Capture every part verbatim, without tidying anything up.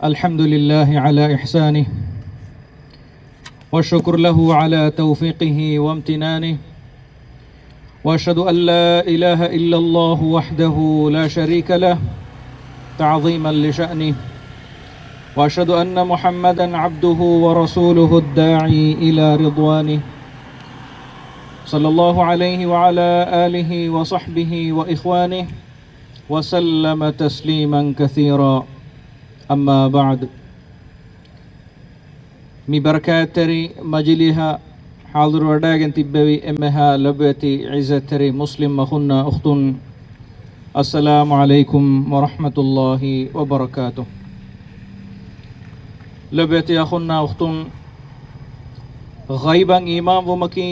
الحمد لله على إحسانه، والشكر له على توفيقه وامتنانه، وأشهد أن لا إله إلا الله وحده لا شريك له تعظيما لشأنه، وأشهد أن محمدا عبده ورسوله الداعي إلى رضوانه، صلى الله عليه وعلى آله وصحبه وإخوانه وسلم تسليما كثيرا. أما بعد. މި ބަރަކާތްތެރި މަޖިލީހަށް ޙާޟިރުވެވަޑައިގެން ތިއްބެވި އެންމެހާ ލޮބުވެތި ޢިއްޒަތްތެރި މުސްލިމް އަޚުންނާ އުޚްތުން، އައްސަލާމު ޢަލައިކުމް ވަރަޙްމަތުﷲި ވަބަރަކާތުހު. ލޮބުވެތި އަޚުންނާ އުޚްތުން، ޣައިބަށް އީމާންވުމަކީ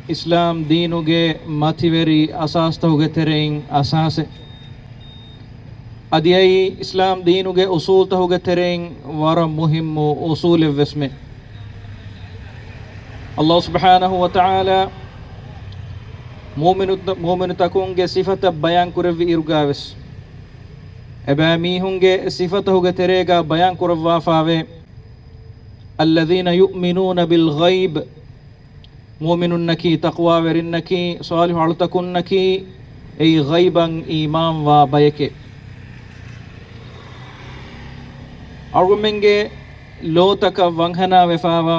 އިސްލާމް ދީނުގެ މަތިވެރި އަސާސްތަކުގެ ތެރެއިން އަސާސެއް. އަދި އެއީ އިސްލާމް ދީނުގެ އުޞޫލްތަކުގެ ތެރެއިން ވަރަށް މުހިއްމު އުޞޫލެއްވެސްމެ. ﷲ ސުބްޙާނަހޫ ވަތަޢާލާ މުއުމިނު-، މުއުމިނުތަކުންގެ ސިފަތައް ބަޔާންކުރެއްވި އިރުގާވެސް، އެބައިމީހުންގެ ސިފަތަކުގެ ތެރޭގާ ބަޔާންކުރައްވާފާވޭ، الذين يؤمنون بالغيب، މުއުމިނުންނަކީ، ތަޤްވާވެރިންނަކީ، ޞާލިޙު އަޅުތަކުންނަކީ، އެއީ ޣައިބަށް އީމާންވާ ބަޔެކޭ. އަޅުގަނޑުމެންގެ ލޯތަކަށް ވަންހަނާވެފާވާ،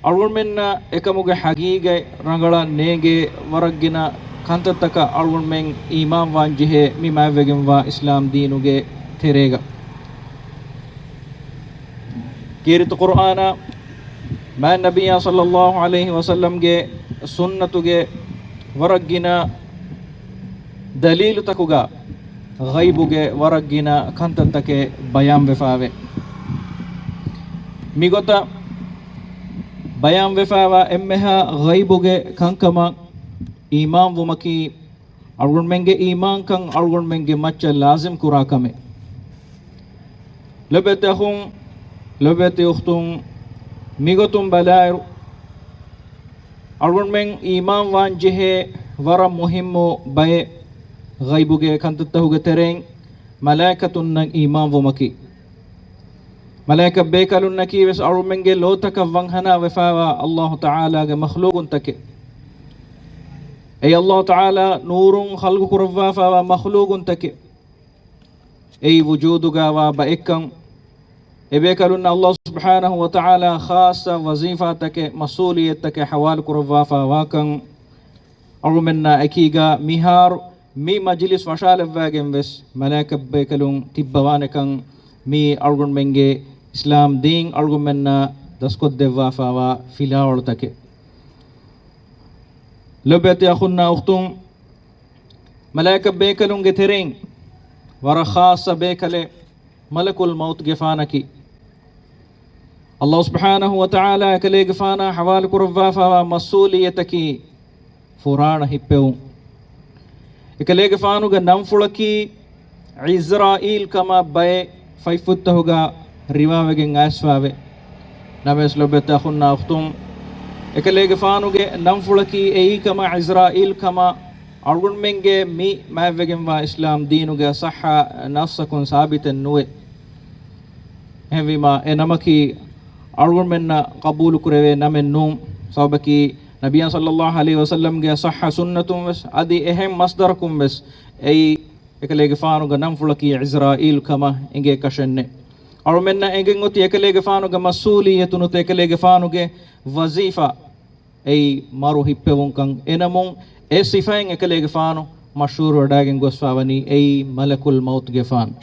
އަޅުގަނޑުމެންނަށް އެކަމުގެ ޙަޤީޤަތް ރަނގަޅަށް ނޭނގޭ ވަރަށްގިނަ ކަންތައްތަކަށް އަޅުގަނޑުމެން އީމާންވާން ޖެހޭ މި މާތްވެގެންވާ އިސްލާމް ދީނުގެ ތެރޭގަ. ކީރިތި ޤުރުއާނާ، މާތް ނަބިއްޔާ ޞައްލައްލާހު ޢަލައިހި ވަސައްލަމްގެ ސުންނަތުގެ ވަރަށްގިނަ ދަލީލުތަކުގަ ޣައިބުގެ ވަރަށްގިނަ ކަންތައްތަކެއް ބަޔާންވެފާވޭ. މިގޮތަށް ބަޔާންވެފާވާ އެންމެހާ ޣައިބުގެ ކަންކަމަށް އީމާންވުމަކީ، އަޅުގަނޑުމެންގެ އީމާންކަން އަޅުގަނޑުމެންގެ މައްޗަށް ލާޒިމް ކުރާ ކަމެއް. ލޮބުވެތި އަޚުން، ލޮބުވެތި އުޚްތުން، މިގޮތުން ބަލާއިރު، އަޅުގަނޑުމެން އީމާންވާން ޖެހޭ ވަރަށް މުހިއްމު ބައެއް ޣައިބުގެ ކަންތައްތަކުގެ ތެރެއިން މަލާއިކަތުންނަށް އީމާންވުމަކީ. މަލާއިކަ ބޭކަލުންނަކީ ވެސް އަޅުމެންގެ ލޯތަކަށް ވަންހަނާ ވެފާވާ ﷲ ތަޢާލާގެ މަޚްލޫޤުންތަކެއް. އެއީ ﷲ ތަޢާލާ ނޫރުން ޚަލްޤު ކުރައްވާފާވާ މަޚްލޫޤުންތަކެއް. އެއީ ވުޖޫދުގާވާ ބައެއްކަން. އެބޭކަލުންނަށް ﷲ ސުބްޙާނަހޫ ވަތަޢާލާ ޚާއްޞަ ވަޒީފާތަކެއް، މަސްއޫލިއްޔަތުތަކެއް ޙަވާލު ކުރައްވާފާވާކަން އަޅުމެންނާ އެކީގާ މިހާރު މި މަޖިލިސް ވަށާލައްވައިގެން ވެސް މަލާއިކަ ބޭކަލުން ތިއްބަވާނެކަން މީ އަޅުގަނޑުމެންގެ އިސްލާމް ދީން އަޅުގަނޑުމެންނާ ދަސްކޮށްދެއްވާފާވާ ފިލާވަޅުތަކެއް. ލޮބުވެތި އަޚުންނާ އުޚްތުން، މަލާއިކަ ބޭކަލުންގެ ތެރެއިން ވަރަށް ޚާއްޞަ ބޭކަލެއް މަލަކުލް މައުތުގެފާނަކީ. ﷲ ސުބްޙާނަހޫ ވަތަޢާލާ އެކަލޭގެފާނާ ޙަވާލު ކުރައްވާފާވާ މަސްއޫލިއްޔަތަކީ ފުރާނަ ހިއްޕެވުން. އެކަލޭގެފާނުގެ ނަންފުޅަކީ ޢިޒްރާއީލް ކަމަށް ބައެއް ފަތްފުށްތަކުގަ ރިވާވެގެން އައިސްފާވޭ. ނަމަވެސް ލޮބުވެތި އަޚުންނާ އުޚްތުން، އެކަލޭގެފާނުގެ ނަންފުޅަކީ އެއީ ކަމަށް، ޢިޒްރާއީލް ކަމަށް އަޅުގަނޑުމެންގެ މި މާތްވެގެންވާ އިސްލާމް ދީނުގެ ޞައްޙަ ނައްޞަކުން ސާބިތެއް ނުވޭ. އެހެންވީމާ، އެ ނަމަކީ އަޅުގަނޑުމެންނަށް ޤަބޫލުކުރެވޭ ނަމެއް ނޫން. ސަބަބަކީ، ނަބިއްޔާ ޞައްލައްލާހު ޢަލައިހި ވަސައްލަމްގެ ޞައްޙަ ސުންނަތުން ވެސް، އަދި އެހެން މަޞްދަރަކުން ވެސް އެއީ، އެކަލޭގެފާނުގެ ނަންފުޅަކީ ޢިޒްރާއީލް ކަމަށް އެނގޭ ކަށެއް ނެތް. އަޅުމެންނަށް އެނގެން އޮތީ އެކަލޭގެފާނުގެ މަސްއޫލިއްޔަތު ނުތަ، އެކަލޭގެފާނުގެ ވަޒީފާ އެއީ މަރު ހިއްޕެވުންކަން. އެނަމުން، އެ ސިފައިން އެކަލޭގެފާނު މަޝްހޫރުވެވަޑައިގެން ގޮސްފާވަނީ އެއީ މަލަކުލް މައުތުގެފާނު.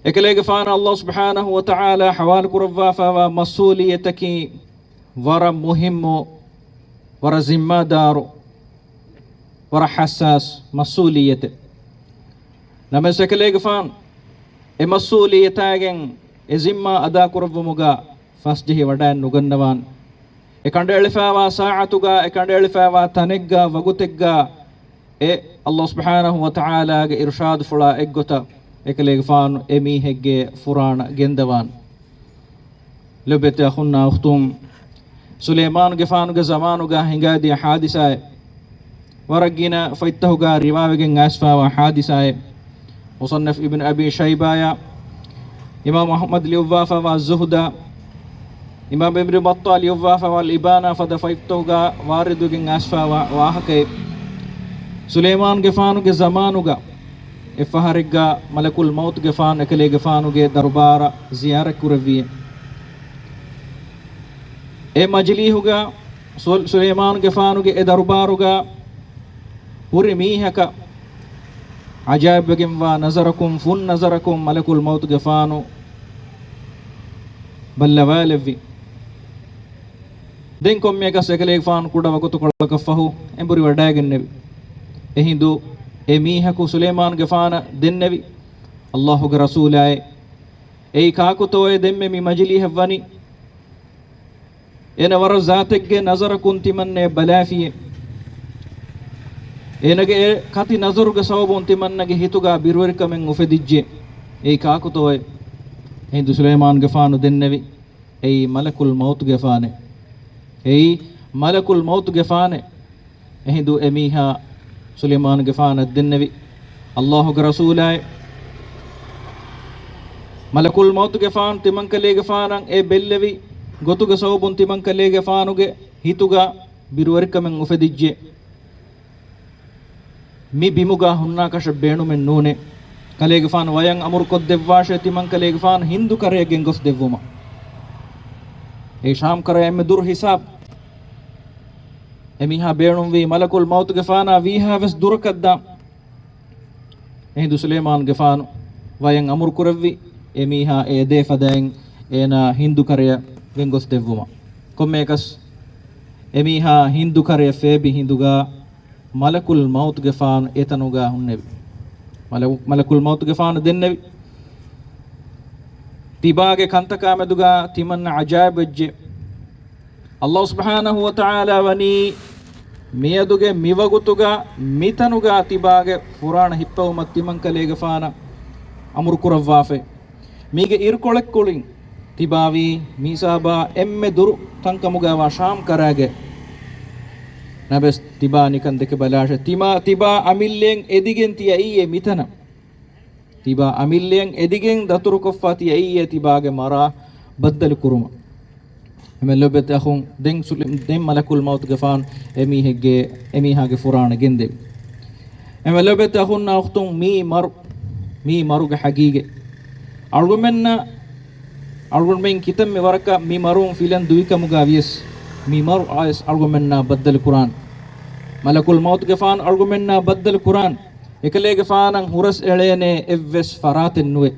އެކަލޭގެފާނަށް ﷲ ސުބްޙާނަހޫ ވަތަޢާލާ ޙަވާލު ކުރައްވާފާވާ މަސްއޫލިއްޔަތަކީ ވަރަށް މުހިއްމު، ވަރަށް ޒިންމާދާރު، ވަރަށް ޙައްސާސް މަސްއޫލިއްޔަތެއް. ނަމަވެސް އެކަލޭގެފާނު އެ މަސްއޫލިއްޔަތާގެން އެ ޒިންމާ އަދާކުރެއްވުމުގަ ފަސްޖެހި ވަޑައެއް ނުގަންނަވާނެ. އެ ކަނޑައެޅިފާވާ ސާޢަތުގަ، އެ ކަނޑައެޅިފާވާ ތަނެއްގަ، ވަގުތެއްގަ، އެ ﷲ ސުބްޙާނަހޫ ވަތަޢާލާގެ އިރުޝާދުފުޅާ އެއްގޮތަށް އެކަލޭގެފާނު އެ މީހެއްގެ ފުރާނަ ގެންދަވާނެ. ލޮބުވެތި އަޚުންނާ އުޚްތުން، ސުލައިމާނުގެފާނުގެ ޒަމާނުގަ ހިނގައިދިޔަ ޙާދިސާއެއް، ވަރަށް ގިނަ ފޮތްތަކުގަ ރިވާވެގެން އައިސްފާވާ ޙާދިސާއެއް. މުޞައްނަފް އިބްނު އަބީ ޝައިބާޔާ، އިމާމު އަޙްމަދު ލިޔުއްވާފައިވާ ޒުހުދާ، އިމާމު އިބްނު ބައްޠާލް ލިޔުއްވާފައިވާ އިބާނާ ފަދަ ފޮތްތަކުގަ ވާރިދުވެގެން އައިސްފައިވާ ވާހަކައެއް. ސުލައިމާނުގެފާނުގެ ޒަމާނުގަ އެއްފަހަރެއްގަ މަލަކުލް މައުތުގެފާނު އެކަލޭގެފާނުގެ ދަރުބާރަށް ޒިޔާރަތް ކުރެއްވިއެވެ. އެ މަޖިލީހުގަ ސު-، ސުލައިމާނުގެފާނުގެ އެ ދަރުބާރުގަ ހުރި މީހަކަށް އަޖާއިބްވެގެންވާ ނަޒަރަކުން، ފުން ނަޒަރަކުން މަލަކުލް މައުތުގެފާނު ބައްލަވާލެއްވި. ދެން ކޮންމެއަކަސް އެކަލޭގެފާނު ކުޑަ ވަގުތުކޮޅަކަށްފަހު އެނބުރި ވަޑައިގެންނެވި. އެހިނދު އެ މީހަކު ސުލައިމާނުގެފާނަށް ދެންނެވި، އައްލާހުގެ ރަސޫލާއޭ، އެއީ ކާކުތޯއޭ ދެންމެ މި މަޖިލީހަށް ވަނީ؟ އޭނަ ވަރަށް ޒާތެއްގެ ނަޒަރަކުން ތިމަންނައަށް ބަލާފިއޭ. އޭނަގެ އެ ކަތި ނަޒަރުގެ ސަބަބުން ތިމަންނަގެ ހިތުގަ ބިރުވެރިކަމެއް އުފެދިއްޖެ. އެއީ ކާކުތޯއޭ؟ އެހިނދު ސުލައިމާނުގެފާނު ދެންނެވި، އެއީ މަލަކުލް މައުތުގެފާނޭ. އެއީ މަލަކުލް މައުތުގެފާނޭ. އެހިނދު އެމީހާ ސުލައިމާނުގެފާނަށް ދެންނެވި، އައްލާހުގެ ރަސޫލާއޭ، މަލަކުލް މައުތުގެފާނު ތިމަންކަލޭގެފާނަށް އެ ބެއްލެވި ގޮތުގެ ސަބަބުން ތިމަންކަލޭގެފާނުގެ ހިތުގަ ބިރުވެރިކަމެއް އުފެދިއްޖެ. މި ބިމުގަ ހުންނާކަށަށް ބޭނުމެއް ނޫނޭ. ކަލޭގެފާނު ވަޔަށް އަމުރުކޮށްދެއްވާށޭ ތިމަންކަލޭގެފާނު ހިންދު ކަރަޔަށް ގެންގޮސްދެއްވުމަށް. އެ ޝާމް ކަރަޔަށް އެންމެ ދުރު ހިސާބު. އެމީހާ ބޭނުންވީ މަލަކުލް މައުތުގެފާނާ ވީހާވެސް ދުރަކަށްދާން. އެހިނދު ސުލައިމާނުގެފާނު ވަޔަށް އަމުރުކުރެއްވި، އެމީހާ އެ އެދޭ ފަދައިން އޭނާ ހިންދު ކަރަޔަށް ގެންގޮސްދެއްވުމަށް. ކޮންމެއަކަސް އެމީހާ ހިންދު ކަރަޔަށް ފޭބި ހިނދުގަ މަލަކުލް މައުތުގެފާނު އެތަނުގަ ހުންނެވި. މަލަ-، މަލަކުލް މައުތުގެފާނު ދެންނެވި. ތިބާގެ ކަންތަކާމެދުގަ ތިމަންނަ އަޖާއިބްވެއްޖެ. އައްލާހު ސުބްޙާނަހު ވަ ތަޢާލާ ވަނީ މިއަދުގެ މިވަގުތުގަ މިތަނުގަ ތިބާގެ ފުރާނަ ހިއްޕަވުމަށް ތިމަންކަލޭގެފާނަށް އަމުރުކުރައްވާފައި. މީގެ އިރުކޮޅެއްކުޅިން ތިބާވީ މިހިސާބާ އެންމެ ދުރު ތަންކަމުގައިވާ ޝާމް ކަރާގެ. ނަބެސް ތިބާ ނިކަން ދެކެބަލާށޭ. ތިމާ، ތިބާ އަމިއްލައިން އެދިގެން ތިއައީއޭ މިތަނަށް. ތިބާ އަމިއްލައިން އެދިގެން ދަތުރުކޮށްފަ ތިއައީއޭ ތިބާގެ މަރާ ބައްދަލު ކުރުމަށް. އެމެ ލޮބެތި އަޚުން، ދެން ސުލެ-، ދެން މަލަކުލް މައުތުގެފާނު އެމީހެއްގެ، އެމީހާގެ ފުރާނަ ގެންދެވި. އެމެ ލޮބެތި އަޚުންނާ އުޚްތުން، މީ މަރު، މީ މަރުގެ ހަގީގަތް. އަޅުގަނޑުމެންނަށް، އަޅުގަނޑުމެން ކިތަންމެ ވަރަކަށް މި މަރުވުން ފިލަން ދުވިކަމުގަ ވިޔަސް، މި މަރު އައިސް އަޅުގަނޑުމެންނާ ބައްދަލު ކުރާނެ. މަލަކުލް މައުތުގެފާނު އަޅުގަނޑުމެންނާ ބައްދަލު ކުރާނެ. އެކަލޭގެފާނަށް ހުރަސް އެޅޭނެ އެއްވެސް ފަރާތެއް ނުވޭ.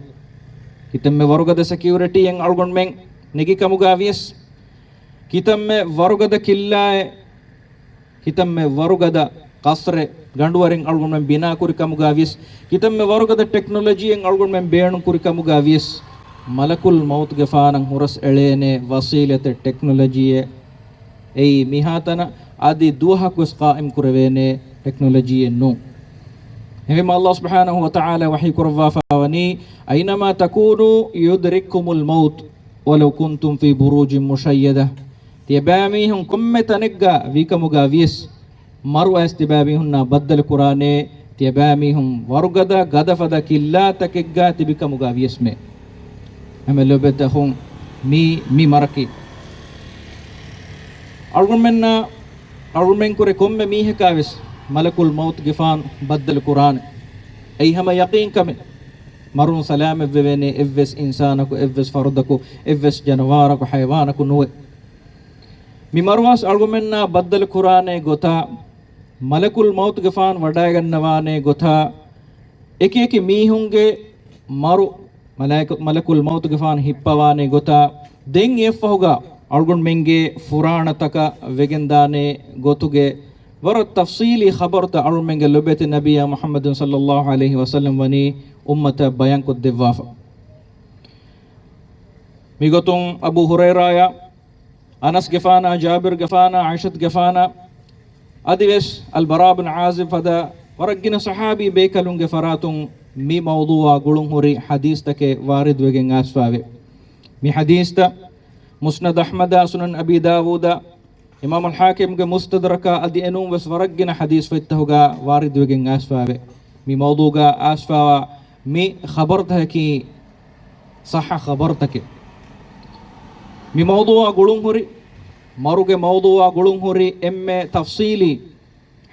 ކިތަންމެ ވަރުގަދަ ސެކިއުރިޓީއެއް އަޅުގަނޑުމެން ނެގިކަމުގަ ވިޔަސް، ކިތަންމެ ވަރުގަދަ ކިއްލާއެއް، ކިތަންމެ ވަރުގަދަ ޤަޞްރެއް ގަނޑުވަރެއް އަޅުގަނޑުމެން ބިނާކުރި ކަމުގަ ވިޔަސް، ކިތަންމެ ވަރުގަދަ ޓެކްނޮލޮޖީއެއް އަޅުގަނޑުމެން ބޭނުންކުރި ކަމުގަ ވިޔަސް، މަލަކުލް މައުތުގެފާނަށް ހުރަސް އެޅޭނެ ވަސީލަތެއް، ޓެކްނޮލޮޖީއެއް އެއީ މިހާތަނަށް އަދި ދުވަހަކުވެސް ޤާއިމް ކުރެވޭނެ ޓެކްނޮލޮޖީއެއް ނޫން. އެހެންވީމަ އައްލާހު ސުބްޙާނަހު ވަ ތަޢާލާ ވަޙީ ކުރައްވާފައިވަނީ، أينما تكونوا يدرككم الموت ولو كنتم في بروج مشيدة. ތިޔަބައިމީހުން ކޮންމެ ތަނެއްގަ ވީކަމުގަ ވިޔަސް، މަރު އައިސް ތިބާމީހުންނާ ބައްދަލު ކުރާނޭ، ތިޔަބައިމީހުން ވަރުގަދަ ގަދަފަދަ ކިއްލާތަކެއްގަ ތިބިކަމުގަ ވިޔަސްމެ. އެމެ ލޮބެތި އަޚުން، މީ، މި މަރަކީ އަޅުގަނޑުމެންނާ، އަޅުގަނޑުމެންކުރެ ކޮންމެ މީހަކާވެސް މަލަކުލް މައުތުގެފާނު ބައްދަލު ކުރާނެ. އެއީ ހަމަ ޔަޤީން ކަމެއް. މަރުން ސަލާމަތްވެވޭނެ އެއްވެސް އިންސާނަކު، އެއްވެސް ފަރުދަކު، އެއްވެސް ޖަނަވާރަކު، ޙަޔަވާނަކު ނުވެ. މި މަރުވާސް އަޅުގަނޑުމެންނާ ބައްދަލު ކުރާނޭ ގޮތާ، މަލަކުލް މައުތުގެފާނު ވަޑައިގަންނަވާނޭ ގޮތާ، އެކިއެކި މީހުންގެ މަރު، މަލާއިކަ-، މަލަކުލް މައުތުގެފާނު ހިއްޕަވާނޭ ގޮތާ، ދެން އެއަށްފަހުގަ އަޅުގަނޑުމެންގެ ފުރާނަތަކަށް ވެގެންދާނޭ ގޮތުގެ ވަރަށް ތަފްޞީލީ ޚަބަރުތައް އަޅުގަނޑުމެންގެ ލޮބެތި ނަބިއްޔާ މުޙައްމަދު ޞައްލައްލާހު ޢަލައިހި ވަސައްލަމް ވަނީ އުއްމަތަށް ބަޔާންކޮށްދެއްވާފަ. މިގޮތުން އަބޫ ހުރައިރާޔާ، އަނަސްގެފާނާ، ޖާބިރުގެފާނާ، ޢާއިޝަތުގެފާނާ، އަދިވެސް އަލްބަރާ ބިން ޢާޒިބް ފަދަ ވަރަށްގިނަ ޞަޙާބީ ބޭކަލުންގެ ފަރާތުން މި މައުޟޫޢާ ގުޅުންހުރި ޙަދީޘްތަކެއް ވާރިދުވެގެން އައިސްފައިވޭ. މި ޙަދީޘްތައް މުސްނަދު އަޙްމަދާ، ސުނަން އަބީ ދާވޫދާ، އިމާމުލް ޙާކިމްގެ މުސްތަދްރަކާ އަދި އެނޫންވެސް ވަރަށްގިނަ ޙަދީޘް ފޮތްތަކުގަ ވާރިދުވެގެން އައިސްފައިވޭ. މި މައުޟޫޢުގަ އައިސްފައިވާ މި ޚަބަރުތަކަކީ ޞައްޙަ ޚަބަރުތަކެއް. މި މައުޟޫޢާ ގުޅުންހުރި، މަރުގެ މައުޟޫޢާ ގުޅުންހުރި އެންމެ ތަފްޞީލީ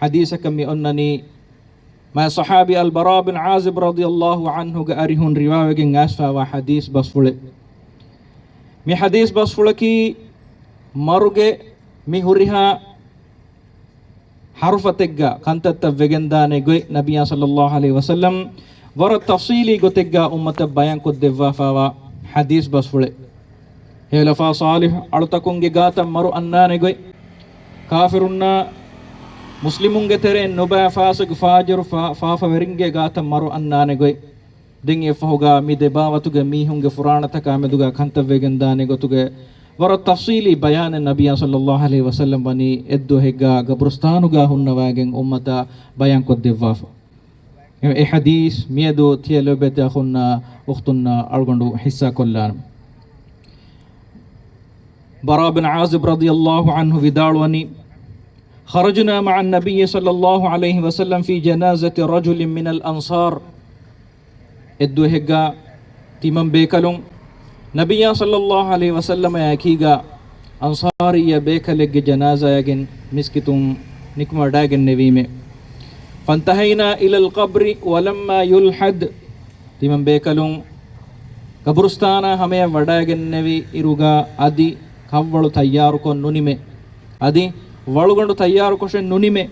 ޙަދީޘަކަށް މި އޮންނަނީ، މާތް ޞަޙާބީ އަލްބަރާ ބިން ޢާޒިބް ރަޟިޔަﷲ ޢަންހުގެ އަރިހުން ރިވާވެގެން އައިސްފާވާ ޙަދީޘް ބަސްފުޅެއް. މި ޙަދީޘް ބަސްފުޅަކީ މަރުގެ މި ހުރިހާ ޙަރުފަތެއްގަ ކަންތައްތައް ވެގެންދާނެ ގޮތް ނަބިއްޔާ ޞައްލަﷲ ޢަލައިހި ވަސައްލަމް ވަރަށް ތަފްޞީލީ ގޮތެއްގަ އުއްމަތަށް ބަޔާންކޮށްދެއްވާފާވާ ޙަދީޘް ބަސްފުޅެއް. ހިލަފާ ޞާލިޙު އަޅުތަކުންގެ ގާތަށް މަރު އަންނާނެ ގޮތް، ކާފިރުންނާ މުސްލިމުންގެ ތެރެއިން ނުބައި ފާސިޤު ފާޖިރު ފާ-، ފާފަވެރިންގެ ގާތަށް މަރު އަންނާނެ ގޮތް. ދެން އެއަށްފަހުގަ މި ދެ ބާވަތުގެ މީހުންގެ ފުރާނަތަކާ މެދުގަ ކަންތައް ވެގެންދާނެ ގޮތުގެ ވަރަށް ތަފްޞީލީ ބަޔާނެއް ނަބިއްޔާ ޞައްލަﷲ ޢަލައިހި ވަސައްލަމް ވަނީ އެއްދުވަހެއްގަ ގަބުރުސްތާނުގަ ހުންނަވައިގެން އުއްމަތަށް ބަޔާންކޮށްދެއްވާފަ. އެ ޙަދީޘް މިއަދު ތިޔަ ލޯބިވެތި އަޚުންނާ އުޚްތުންނާ އަޅުގަނޑު ޙިއްޞާކޮށްލާނަން. ބަރާ ބިން ޢާޒިބް ރަޟިޔަﷲ ޢަންހު ވިދާޅުވަނީ، خرجنا مع النبي صلى الله عليه وسلم في جنازة رجل من الأنصار. އެއްދުވަހެއްގަ ތިމަން ބޭކަލުން ނަބިއްޔާ ޞައްލަﷲ ޢަލައިހި ވަސައްލަމާ އެކީގަ އަންޞާރީ ބޭކަލެއްގެ ޖަނާޒާއަށް މިސްކިތުން ނިކުމެވަޑައިގެންނެވީމެ. فانتهينا إلى القبر ولما يلحد. ތިމަން ބޭކަލުން ގަބުރުސްތާނާ ހަމަޔަށް ވަޑައިގެންނެވި އިރުގަ އަދި ކަށްވަޅު ތައްޔާރުކޮށް ނުނިމޭ. އަދި ވަޅުގަނޑު ތައްޔާރުކޮށެއް ނުނިމޭ.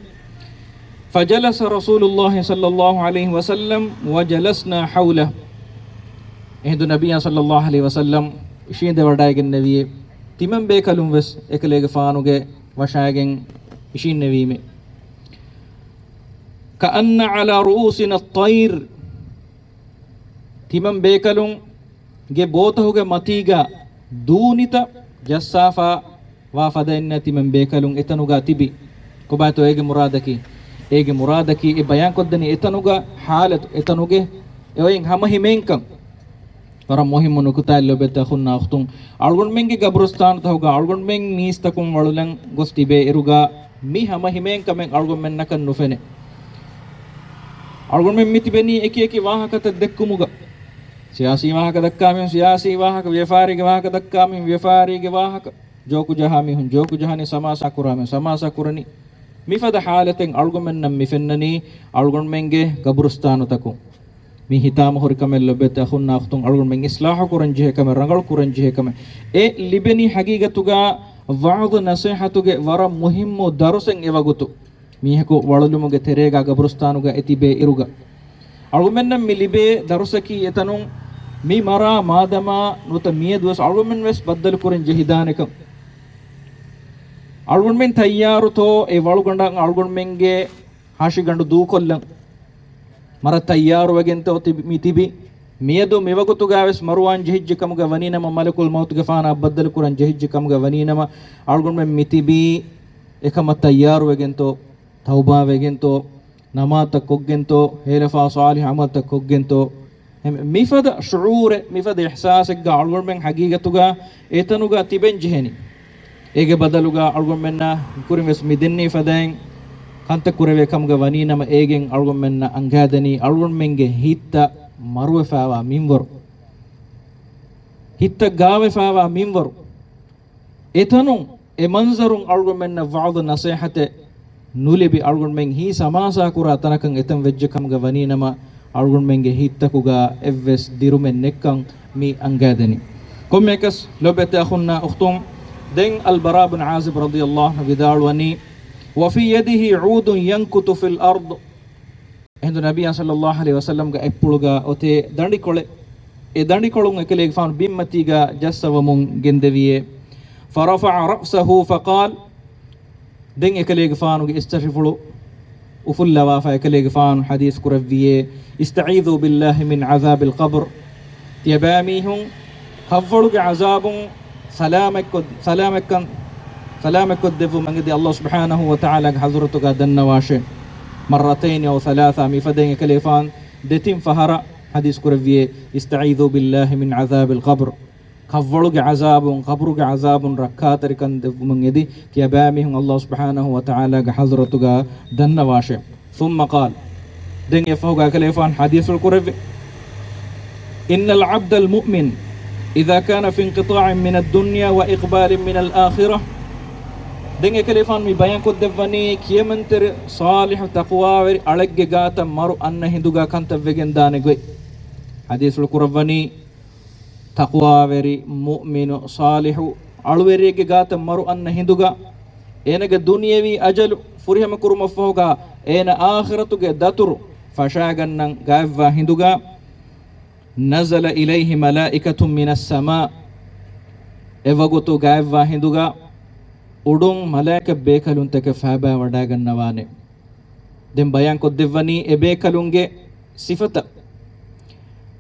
فجلس رسول الله صلى الله عليه وسلم وجلسنا حوله. އެހިނދު ނަބިއްޔާ ޞައްލަﷲ ޢަލައިހި ވަސައްލަމް އިށީނދެވަޑައިގެންނެވިއޭ. ތިމަން ބޭކަލުން ވެސް އެކަލޭގެފާނުގެ ވަށާގެން އިށީންނެވީމެ. كأن على رؤوسنا الطير. ތިމަން ބޭކަލުންގެ ބޯތަހުގެ މަތީގަ ދޫނިތައް ޖައްސާފަ ވާ ފަދައިންނަ ތިމަން ބޭކަލުން އެތަނުގަ ތިބި. ކޮބާތޯ އޭގެ މުރާދަކީ؟ އޭގެ މުރާދަކީ އެ ބަޔާންކޮށްދެނީ އެތަނުގަ ޙާލަތު، އެތަނުގެ އެ އޮތް ހަމަހިމޭންކަން. ވަރަށް މުހިއްމު ނުކުތާއެއް ލޯބިވެތި އަޚުންނާ އުޚްތުން. އަޅުގަނޑުމެންގެ ގަބުރުސްތާނުތަކުގަ އަޅުގަނޑުމެން މީސްތަކުން ވަޅުލަން ގޮސް ތިބޭ އިރުގަ މި ހަމަހިމޭންކަމެއް އަޅުގަނޑުމެންނަކަށް ނުފެނޭ. އަޅުގަނޑުމެން މި ތިބެނީ އެކި އެކި ވާހަކަތައް ދެއްކުމުގަ. ސިޔާސީ ވާހަކަ ދައްކާ މީހުން ސިޔާސީ ވާހަކަ، ވިޔަފާރީގެ ވާހަކަ ދައްކާ މީހުން ވިޔަފާރީގެ ވާހަކަ. ޖޯކު ޖަހާ މީހުން ޖޯކު ޖަހާނީ، ސަމާސާ ކުރާ މީހުން ސަމާސާ ކުރަނީ. މިފަދަ ޙާލަތެއް އަޅުގަނޑުމެންނަށް މި ފެންނަނީ އަޅުގަނޑުމެންގެ ގަބުރުސްތާނުތަކުން. މި ހިތާމަ ހުރި ކަމެއް ލޯބިވެތި އަޚުންނާ އުޚްތުން، އަޅުގަނޑުމެން އިޞްލާޙު ކުރަން ޖެހޭ ކަމެއް، ރަނގަޅު ކުރަން ޖެހޭ ކަމެއް. އެ ލިބެނީ ޙަޤީޤަތުގަ ވަޢުޡު ނަޞޭޙަތުގެ ވަރަށް މުހިއްމު ދަރުސެއް އެވަގުތު. މީހަކު ވަޅުލުމުގެ ތެރޭގަ ގަބުރުސްތާނުގަ އެތިބޭ އިރުގަ. އަޅުގަނޑުމެންނަށް މި ލިބޭ ދަރުސަކީ އެތަނުން މި މަރާ މާދަމާ ނުވަތަ މިއަދުވެސް އަޅުގަނޑުމެން ވެސް ބައްދަލު ކުރަން ޖެހިދާނެކަން. އަޅުގަނޑުމެން ތައްޔާރުތޯ އެ ވަޅުގަނޑަށް އަޅުގަނޑުމެންގެ ހަށިގަނޑު ދޫކޮށްލަން؟ މަރަށް ތައްޔާރުވެގެންތޯ ތިބި-، މި ތިބި؟ މިއަދު މިވަގުތުގަ ވެސް މަރުވާން ޖެހިއްޖެ ކަމުގަ ވަނީނަމަ، މަލަކުލް މައުތުގެފާނާ ބައްދަލު ކުރަން ޖެހިއްޖެ ކަމުގަ ވަނީނަމަ، އަޅުގަނޑުމެން މި ތިބީ އެކަމަށް ތައްޔާރުވެގެންތޯ، ތައުބާވެގެންތޯ، ނަމާދުތައް ކޮށްގެންތޯ، ހޭލަފާ ޞާލިޙު ޢަމަލުތައް ކޮށްގެންތޯ؟ އެހެން މިފަދަ ޝުޢޫރެއް، މިފަދަ އިޙްސާސެއްގަ އަޅުގަނޑުމެން ޙަޤީޤަތުގަ އެތަނުގަ ތިބެން ޖެހެނީ. އޭގެ ބަދަލުގަ އަޅުގަނޑުމެންނަށް ކުރިން ވެސް މި ދެންނެވި ފަދައިން ކަންތައް ކުރެވޭ ކަމުގަ ވަނީނަމަ، އޭގެން އަޅުގަނޑުމެންނަށް އަންގާދެނީ އަޅުގަނޑުމެންގެ ހިތްތައް މަރުވެފައިވާ މިންވަރު. ހިތްތައް ގާވެފައިވާ މިންވަރު. އެތަނުން އެ މަންޒަރުން އަޅުގަނޑުމެންނަށް ވަޢުޡު ނަޞޭޙަތެއް ނުލިބި، އަޅުގަނޑުމެން ހީ ސަމާސާކުރާ ތަނަކަށް އެތަން ވެއްޖެ ކަމުގަ ވަނީނަމަ، އަޅުގަނޑުމެންގެ ހިތްތަކުގަ އެއްވެސް ދިރުމެއް ނެއްކަން މި އަންގާދެނީ. ކޮންމެއަކަސް ލޯބިވެތި އަޚުންނާ އުޚްތުން، ދެން އަލްބަރާ ބިން ޢާޒިބް ރަޟިޔަﷲ ޢަންހު ވިދާޅުވަނީ، وفي يده عود ينكت في الأرض. އެހިނދު ނަބިއްޔާ ޞައްލަﷲ ޢަލައިހި ވަސައްލަމްގެ އަތްޕުޅުގަ އޮތޭ ދަނޑިކޮޅެއް. އެ ދަނޑިކޮޅުން އެކަލޭގެފާނު ބިންމަތީގަ ޖައްސަވަމުން ގެންދެވިއޭ. فرفع رأسه فقال. ދެން އެކަލޭގެފާނުގެ އިސްތަށިފުޅު އުފުއްލަވާފަ އެކަލޭގެފާނު ޙަދީޘް ކުރެއްވިއޭ، استعيذوا بالله من عذاب القبر. ތިޔަބައިމީހުން ކަށްވަޅުގެ ޢަޒާބުން ސަލާމަތްކޮށް-، ސަލާމަތްކަން، ސަލާމަތްކޮށްދެއްވުމަށް އެދި ﷲ ސުބްޙާނަހޫ ވަތަޢާލާގެ ޙަޟްރަތުގަ ދަންނަވާށޭ. مرتين أو ثلاثا، މިފަދައިން އެކަލޭގެފާނު ދެތިން ފަހަރަށް ޙަދީޘް ކުރެއްވިއޭ، استعيذوا بالله من عذاب القبر. ކަށްވަޅުގެ ޢަޒާބުން، ޤަބުރުގެ ޢަޒާބުން ރައްކާތެރިކަން ދެއްވުމަށް އެދި، ތިޔަބައިމީހުން ﷲ ސުބްޙާނަހޫ ވަތަޢާލާގެ ޙަޟްރަތުގަ ދަންނަވާށޭ. ثم قال، ދެން އެފަހުގަ އެކަލޭގެފާނު ޙަދީޘްފުޅު ކުރެއްވި، إن العبد المؤمن إذا كان في انقطاع من الدنيا وإقبال من الآخرة. ދެން އެކަލޭފާނު މި ބަޔާންކޮށްދެއްވަނީ ކިޔަމަންތެރި ޞާލިޙު ތަޤްވާވެރި އަޅެއްގެ ގާތަށް މަރު އަންނަ ހިނދުގަ ކަންތައް ވެގެންދާނެ ގޮތް. ޙަދީޘްފުޅު ކުރައްވަނީ ތަޤްވާވެރި، މުއުމިނު، ޞާލިޙު އަޅުވެރިއެއްގެ ގާތަށް މަރު އަންނަ ހިނދުގަ، އޭނަގެ ދުނިޔަވީ އަޖަލު ފުރިހަމަކުރުމަށްފަހުގަ، އޭނަ އާޚިރަތުގެ ދަތުރު ފަށާގަންނަން ގާތްވާ ހިނދުގަ، نزل إليه ملائكة من السماء. އެވަގުތު ގާތްވާ ހިނދުގަ އުޑުން މަލާއިކަ ބޭކަލުންތަކެއް ފައިބާ ވަޑައިގަންނަވާނެ. ދެން ބަޔާންކޮށްދެއްވަނީ އެބޭކަލުންގެ ސިފަތައް.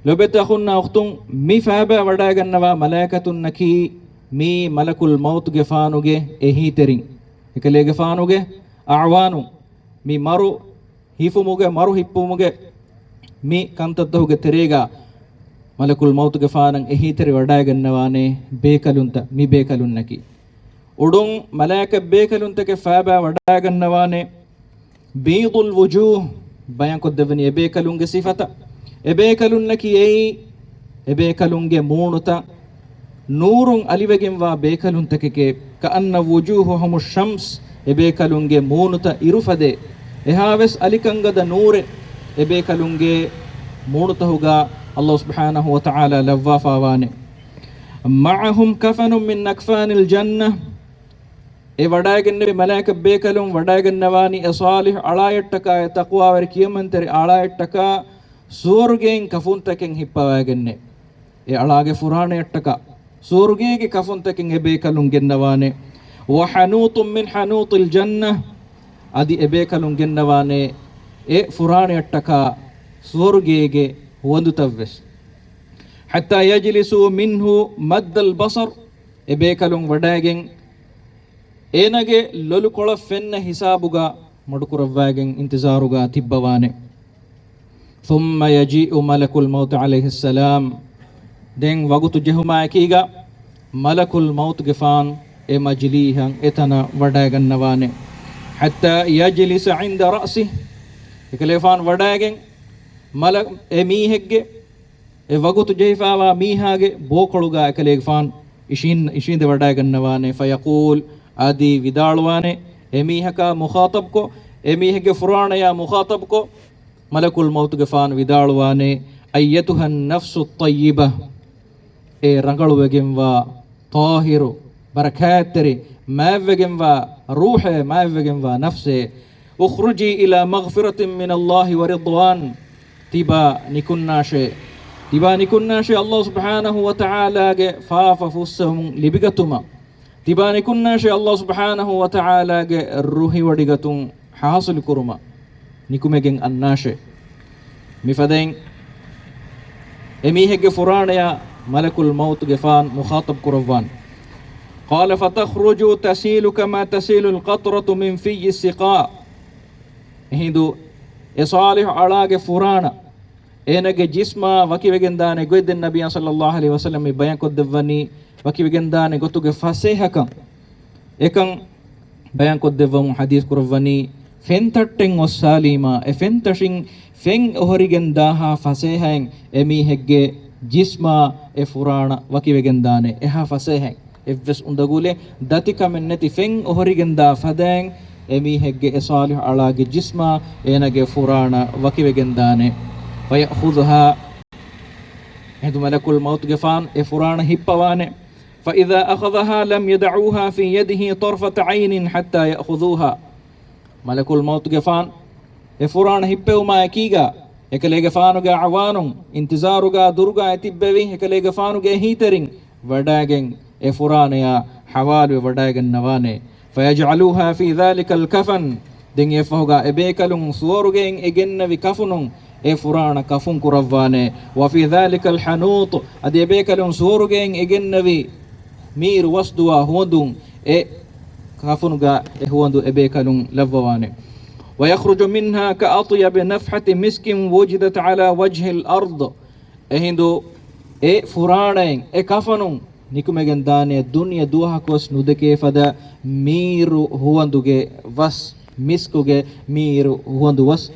ލޮބެތި އަޚުންނާ އުޚްތުން، މި ފައިބާ ވަޑައިގަންނަވާ މަލާއިކަތުންނަކީ މީ މަލަކުލް މައުތުގެފާނުގެ އެހީތެރިން، އެކަލޭގެފާނުގެ އަޢުވާނުން. މި މަރު ހިފުމުގެ، މަރު ހިއްޕުމުގެ މި ކަންތައްތަހުގެ ތެރޭގަ މަލަކުލް މައުތުގެފާނަށް އެހީތެރި ވަޑައިގަންނަވާނެ ބޭކަލުންތައް، މި ބޭކަލުންނަކީ. އުޑުން މަލާއިކަ ބޭކަލުންތަކެއް ފައިބާ ވަޑައިގަންނަވާނެ. بيض الوجوه، ބަޔާންކޮށްދެއްވަނީ އެބޭކަލުންގެ ސިފަތައް. އެބޭކަލުންނަކީ އެއީ، އެބޭކަލުންގެ މޫނުތައް ނޫރުން އަލިވެގެންވާ ބޭކަލުންތަކެކޭ. كأن وجوههم الشمس، އެބޭކަލުންގެ މޫނުތައް އިރުފަދޭ. އެހާވެސް އަލިކަންގަދަ ނޫރެއް އެބޭކަލުންގެ މޫނުތަހުގަ ﷲ ސުބްޙާނަހޫ ވަތަޢާލާ ލައްވާފާވާނެ. معهم كفن من أكفان الجنة، އެ ވަޑައިގެންނެވި މަލާއިކަ ބޭކަލުން ވަޑައިގަންނަވާނީ އެ ޞާލިޙު އަޅާއަށްޓަކާ، އެ ތަޤްވާވެރި ކިޔަމަންތެރި އަޅާއަށްޓަކާ ސުވަރުގެއިން ކަފުންތަކެއް ހިއްޕަވައިގެންނެވި. އެ އަޅާގެ ފުރާނަޔަށްޓަކާ ސުވަރުގޭގެ ކަފުންތަކެއް އެބޭކަލުން ގެންނަވާނެ. وحنوط من حنوط الجنة، އަދި އެބޭކަލުން ގެންނަވާނެ އެ ފުރާނަޔަށްޓަކާ ސުވަރުގޭގެ ހުވަނދުތައްވެސް. حتى يجلسوا منه مد البصر، އެބޭކަލުން ވަޑައިގެން އޭނާގެ ލޮލުކޮޅަށް ފެންނަ ހިސާބުގަ މަޑުކުރައްވައިގެން އިންތިޒާރުގަ ތިއްބަވާނެ. ثم يجيء ملك الموت عليه السلام، ދެން ވަގުތު ޖެހުމާއެކީގަ މަލަކުލް މައުތުގެފާނު އެ މަޖިލީހަށް އެތަނަށް ވަޑައިގަންނަވާނެ. حتى يجلس عند رأسه، އެކަލޭފާނު ވަޑައިގެން މަލަ-، އެ މީހެއްގެ އެ ވަގުތު ޖެހިފައިވާ މީހާގެ ބޯކޮޅުގަ އެކަލޭގެފާނު އިށީން-، އިށީނދެ ވަޑައިގަންނަވާނެ. فيقول، އަދި ވިދާޅުވާނެ، އެ މީހަކާ މުޚާޠަބްކޮށް، އެ މީހެއްގެ ފުރާނަޔާ މުޚާޠަބްކޮށް، މަލަކުލް މައުތުގެފާނު ވިދާޅުވާނެ، أيتها النفس الطيبة، އޭ ރަނގަޅުވެގެންވާ ޠާހިރު، ބަރަކާތްތެރި، މާތްވެގެންވާ ރޫޙޭ، މާތްވެގެންވާ ނަފްސޭ، اخرجي إلى مغفرة من الله ورضوان، ތިބާ ނިކުންނާށޭ، ތިބާ ނިކުންނާށޭ ﷲ ސުބްޙާނަހޫ ވަތަޢާލާގެ ފާފަ ފުއްސެވުމުން ލިބިގަތުމަށް، ތިބާ ނިކުންނާށޭ ﷲ ސުބްޙާނަހޫ ވަތަޢާލާގެ ރުހިވޮޑިގަތުން ޙާޞިލުކުރުމަށް ނިކުމެގެން އަންނާށޭ. މިފަދައިން އެމީހެއްގެ ފުރާނަޔާ މަލަކުލް މައުތުގެފާން މުޚާޠަބް ކުރައްވާނެ. قال فتخرج تسيل كما تسيل القطرة من في السقاء. އެހިނދު އެ ޞާލިޙު އަޅާގެ ފުރާނަ އޭނަގެ ޖިސްމާ ވަކިވެގެންދާނެ ގޮތް ދެން ނަބިއްޔާ ޞައްލައްލާހު ޢަލައިހި ވަސައްލަމް މި ބަޔާންކޮށްދެއްވަނީ، ވަކިވެގެންދާނެ ގޮތުގެ ފަސޭހަކަން. އެކަން ބަޔާންކޮށްދެއްވަމުން ޙަދީޘް ކުރައްވަނީ، ފެންތައްޓެއް އޮއްސާލީމާ، އެ ފެންތަށިން ފެން އޮހޮރިގެން ދާހާ ފަސޭހައިން އެމީހެއްގެ ޖިސްމާ އެ ފުރާނަ ވަކިވެގެންދާނެ އެހާ ފަސޭހައިން. އެއްވެސް އުނދަގުލެއް ދަތިކަމެއް ނެތި ފެން އޮހޮރިގެންދާ ފަދައިން އެމީހެއްގެ އެ ޞާލިޙު އަޅާގެ ޖިސްމާ އޭނަގެ ފުރާނަ ވަކިވެގެންދާނެ. فيأخذها، އެހިނދު މަލަކުލް މައުތުގެފާން އެ ފުރާނަ ހިއްޕަވާނެ. فإذا أخذها لم يدعوها في يده طرفة عين حتى يأخذوها. މަލަކުލް މައުތުގެފާން އެ ފުރާނަ ހިއްޕެވުމާ އެކީގަ، އެކަލޭގެފާނުގެ އަޢުވާނުން އިންތިޒާރުގަ ދުރުގަ އެތިއްބެވި އެކަލޭގެފާނުގެ އެހީތެރިން ވަޑައިގެން އެ ފުރާނަޔާ ޙަވާލުވެ ވަޑައިގަންނަވާނެ. فيجعلوها في ذلك الكفن. ދެން އެފަހުގަ އެބޭކަލުން ސުވަރުގެއިން އެ ގެންނެވި ކަފުނުން އެ ފުރާނަ ކަފުން ކުރައްވާނެ. وفي ذلك الحنوط. އަދި އެބޭކަލުން ސުވަރުގެއިން އެ ގެންނެވި މީރު ވަސްދުވާ ހުވަނދުން އެ ކަފުނުގަ އެ ހުވަނދު އެބޭކަލުން ލައްވަވާނެ. ويخرج منها كأطيب نفحة مسك وجدت على وجه الأرض. އެހިނދު އެ ފުރާނައިން، އެ ކަފަނުން ނިކުމެގެން ދާނެ ދުނިޔެ ދުވަހަކުވެސް ނުދެކޭ ފަދަ މީރު ހުވަނދުގެ ވަސް، މިސްކުގެ މީރު ހުވަނދު ވަސް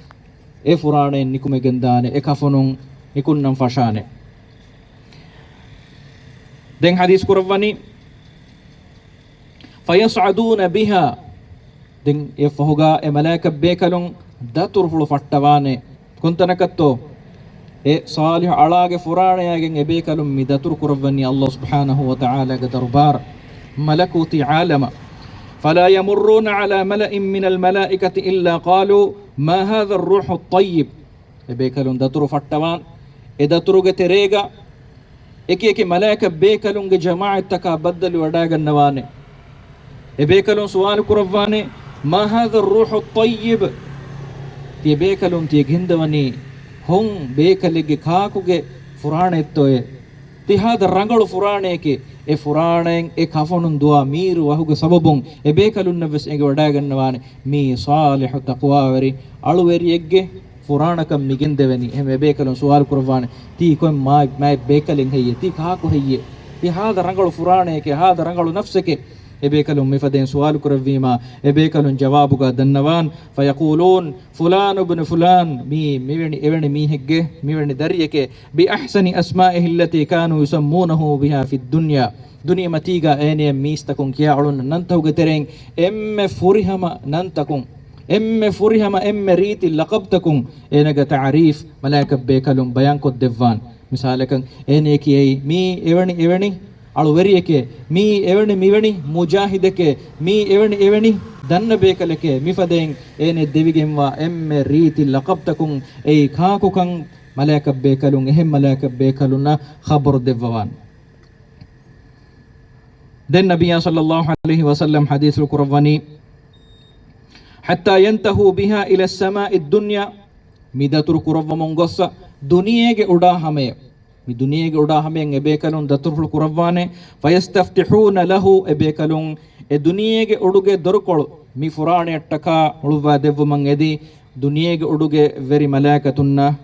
އެ ފުރާނައިން ނިކުމެގެން ދާނެ، އެ ކަފަނުން ނިކުންނަން ފަށާނެ. ދެން ޙަދީޘް ކުރައްވަނީ، فيصعدون بها. ދެން އެއަށްފަހުގާ އެ މަލާއިކަ ބޭކަލުން ދަތުރުފުޅު ފައްޓަވާނެ. ކޮންތަނަކަށްތޯ؟ އެ ޞާލިޙު އަޅާގެ ފުރާނަޔާގެން އެ ބޭކަލުން މި ދަތުރު ކުރައްވަނީ ﷲ ސުބްޙާނަހޫ ވަތަޢާލާގެ ދަރުބާރަށް، މަލަކޫތީ ޢާލަމަށް. فلا يمرون على ملأ من الملائكة إلا قالوا ما هذا الروح الطيب. އެ ބޭކަލުން ދަތުރު ފައްޓަވާން. އެ ދަތުރުގެ ތެރޭގަ އެކި އެކި މަލާއިކަ ބޭކަލުންގެ ޖަމާޢަތްތަކާ ބައްދަލުވެވަޑައިގަންނަވާނެ. އެ ބޭކަލުން ސުވާލު ކުރައްވާނެ، ما هذا الروح الطيب؟ ތިޔަ ބޭކަލުން ތިޔަ ގެންދަވަނީ ހޮން ބޭކަލެއްގެ ކާކުގެ ފުރާނައެއްތޯއޭ؟ ތި ހާދަ ރަނގަޅު ފުރާނައެކޭ. އެ ފުރާނައިން އެ ކަފަނުން ދުވާ މީރު ވަހުގެ ސަބަބުން އެ ބޭކަލުންނަށްވެސް އެނގިވަޑައިގަންނަވާނެ، މީ ޞާލިޙު ތަޤްވާވެރި އަޅުވެރިއެއްގެ ފުރާނަކަށް މި ގެންދެވެނީ. އެހެން އެބޭކަލުން ސުވާލު ކުރައްވާނެ، ތީ ކޮން މާތް، މާތް ބޭކަލެއް ހެއްޔޭ؟ ތީ ކާކު ހެއްޔޭ؟ ތީ ހާދަ ރަނގަޅު ފުރާނައެކޭ، ހާދަ ރަނގަޅު ނަފްސެކޭ. އެބޭކަލުން މިފަދައިން ސުވާލު ކުރެއްވީމާ، އެބޭކަލުން ޖަވާބުގަ ދަންނަވާން، فيقولون فلان ابن فلان، މީ މިވެނި، އެވެނި މީހެއްގެ މިވެނި ދަރިއެކޭ، بأحسن أسمائه التي كانوا يسمونه بها في الدنيا. ދުނިޔެމަތީގަ އޭނަޔަށް މީސްތަކުން ކިޔާ އުޅުނު ނަންތަކުގެ ތެރެއިން އެންމެ ފުރިހަމަ ނަންތަކުން، އެންމެ ފުރިހަމަ އެންމެ ރީތި ލަޤަބްތަކުން އޭނަގެ ތަޢުރީފް މަލާއިކަ ބޭކަލުން ބަޔާންކޮށްދެއްވާން. މިސާލަކަށް، އޭނަޔަށް ކިޔައީ މީ އެވެނި އެވެނި އަޅުވެރިއެކޭ، މީ އެވެނި މިވެނި މުޖާހިދެކޭ، މީ އެވެނި އެވެނި ދަންނަ ބޭކަލެކޭ. މިފަދައިން އޭނަޔަށް ދެވިގެންވާ އެންމެ ރީތި ލަޤަބްތަކުން އެއީ ކާކުކަން މަލާއިކަ ބޭކަލުން، އެހެން މަލާއިކަ ބޭކަލުންނަށް ޚަބަރު ދެއްވަވާން. ދެން ނަބިއްޔާ ޞައްލައްލާހު ޢަލައިހި ވަސައްލަމް ޙަދީޘް ކުރައްވަނީ، حتى ينتهوا بها إلى السماء الدنيا. މި ދަތުރު ކުރައްވަމުން ގޮއްސަ ދުނިޔޭގެ އުޑާ ހަމަޔަށް، މި ދުނިޔޭގެ އުޑާ ހަމަޔަށް އެބޭކަލުން ދަތުރުފުޅު ކުރައްވާނެ. فيستفتحون له، އެބޭކަލުން އެ ދުނިޔޭގެ އުޑުގެ ދޮރުކޮޅު މި ފުރާނަޔަށްޓަކާ ހުޅުއްވާ ދެއްވުމަށް އެދި، ދުނިޔޭގެ އުޑުގެ ވެރި މަލާއިކަތުންނަށް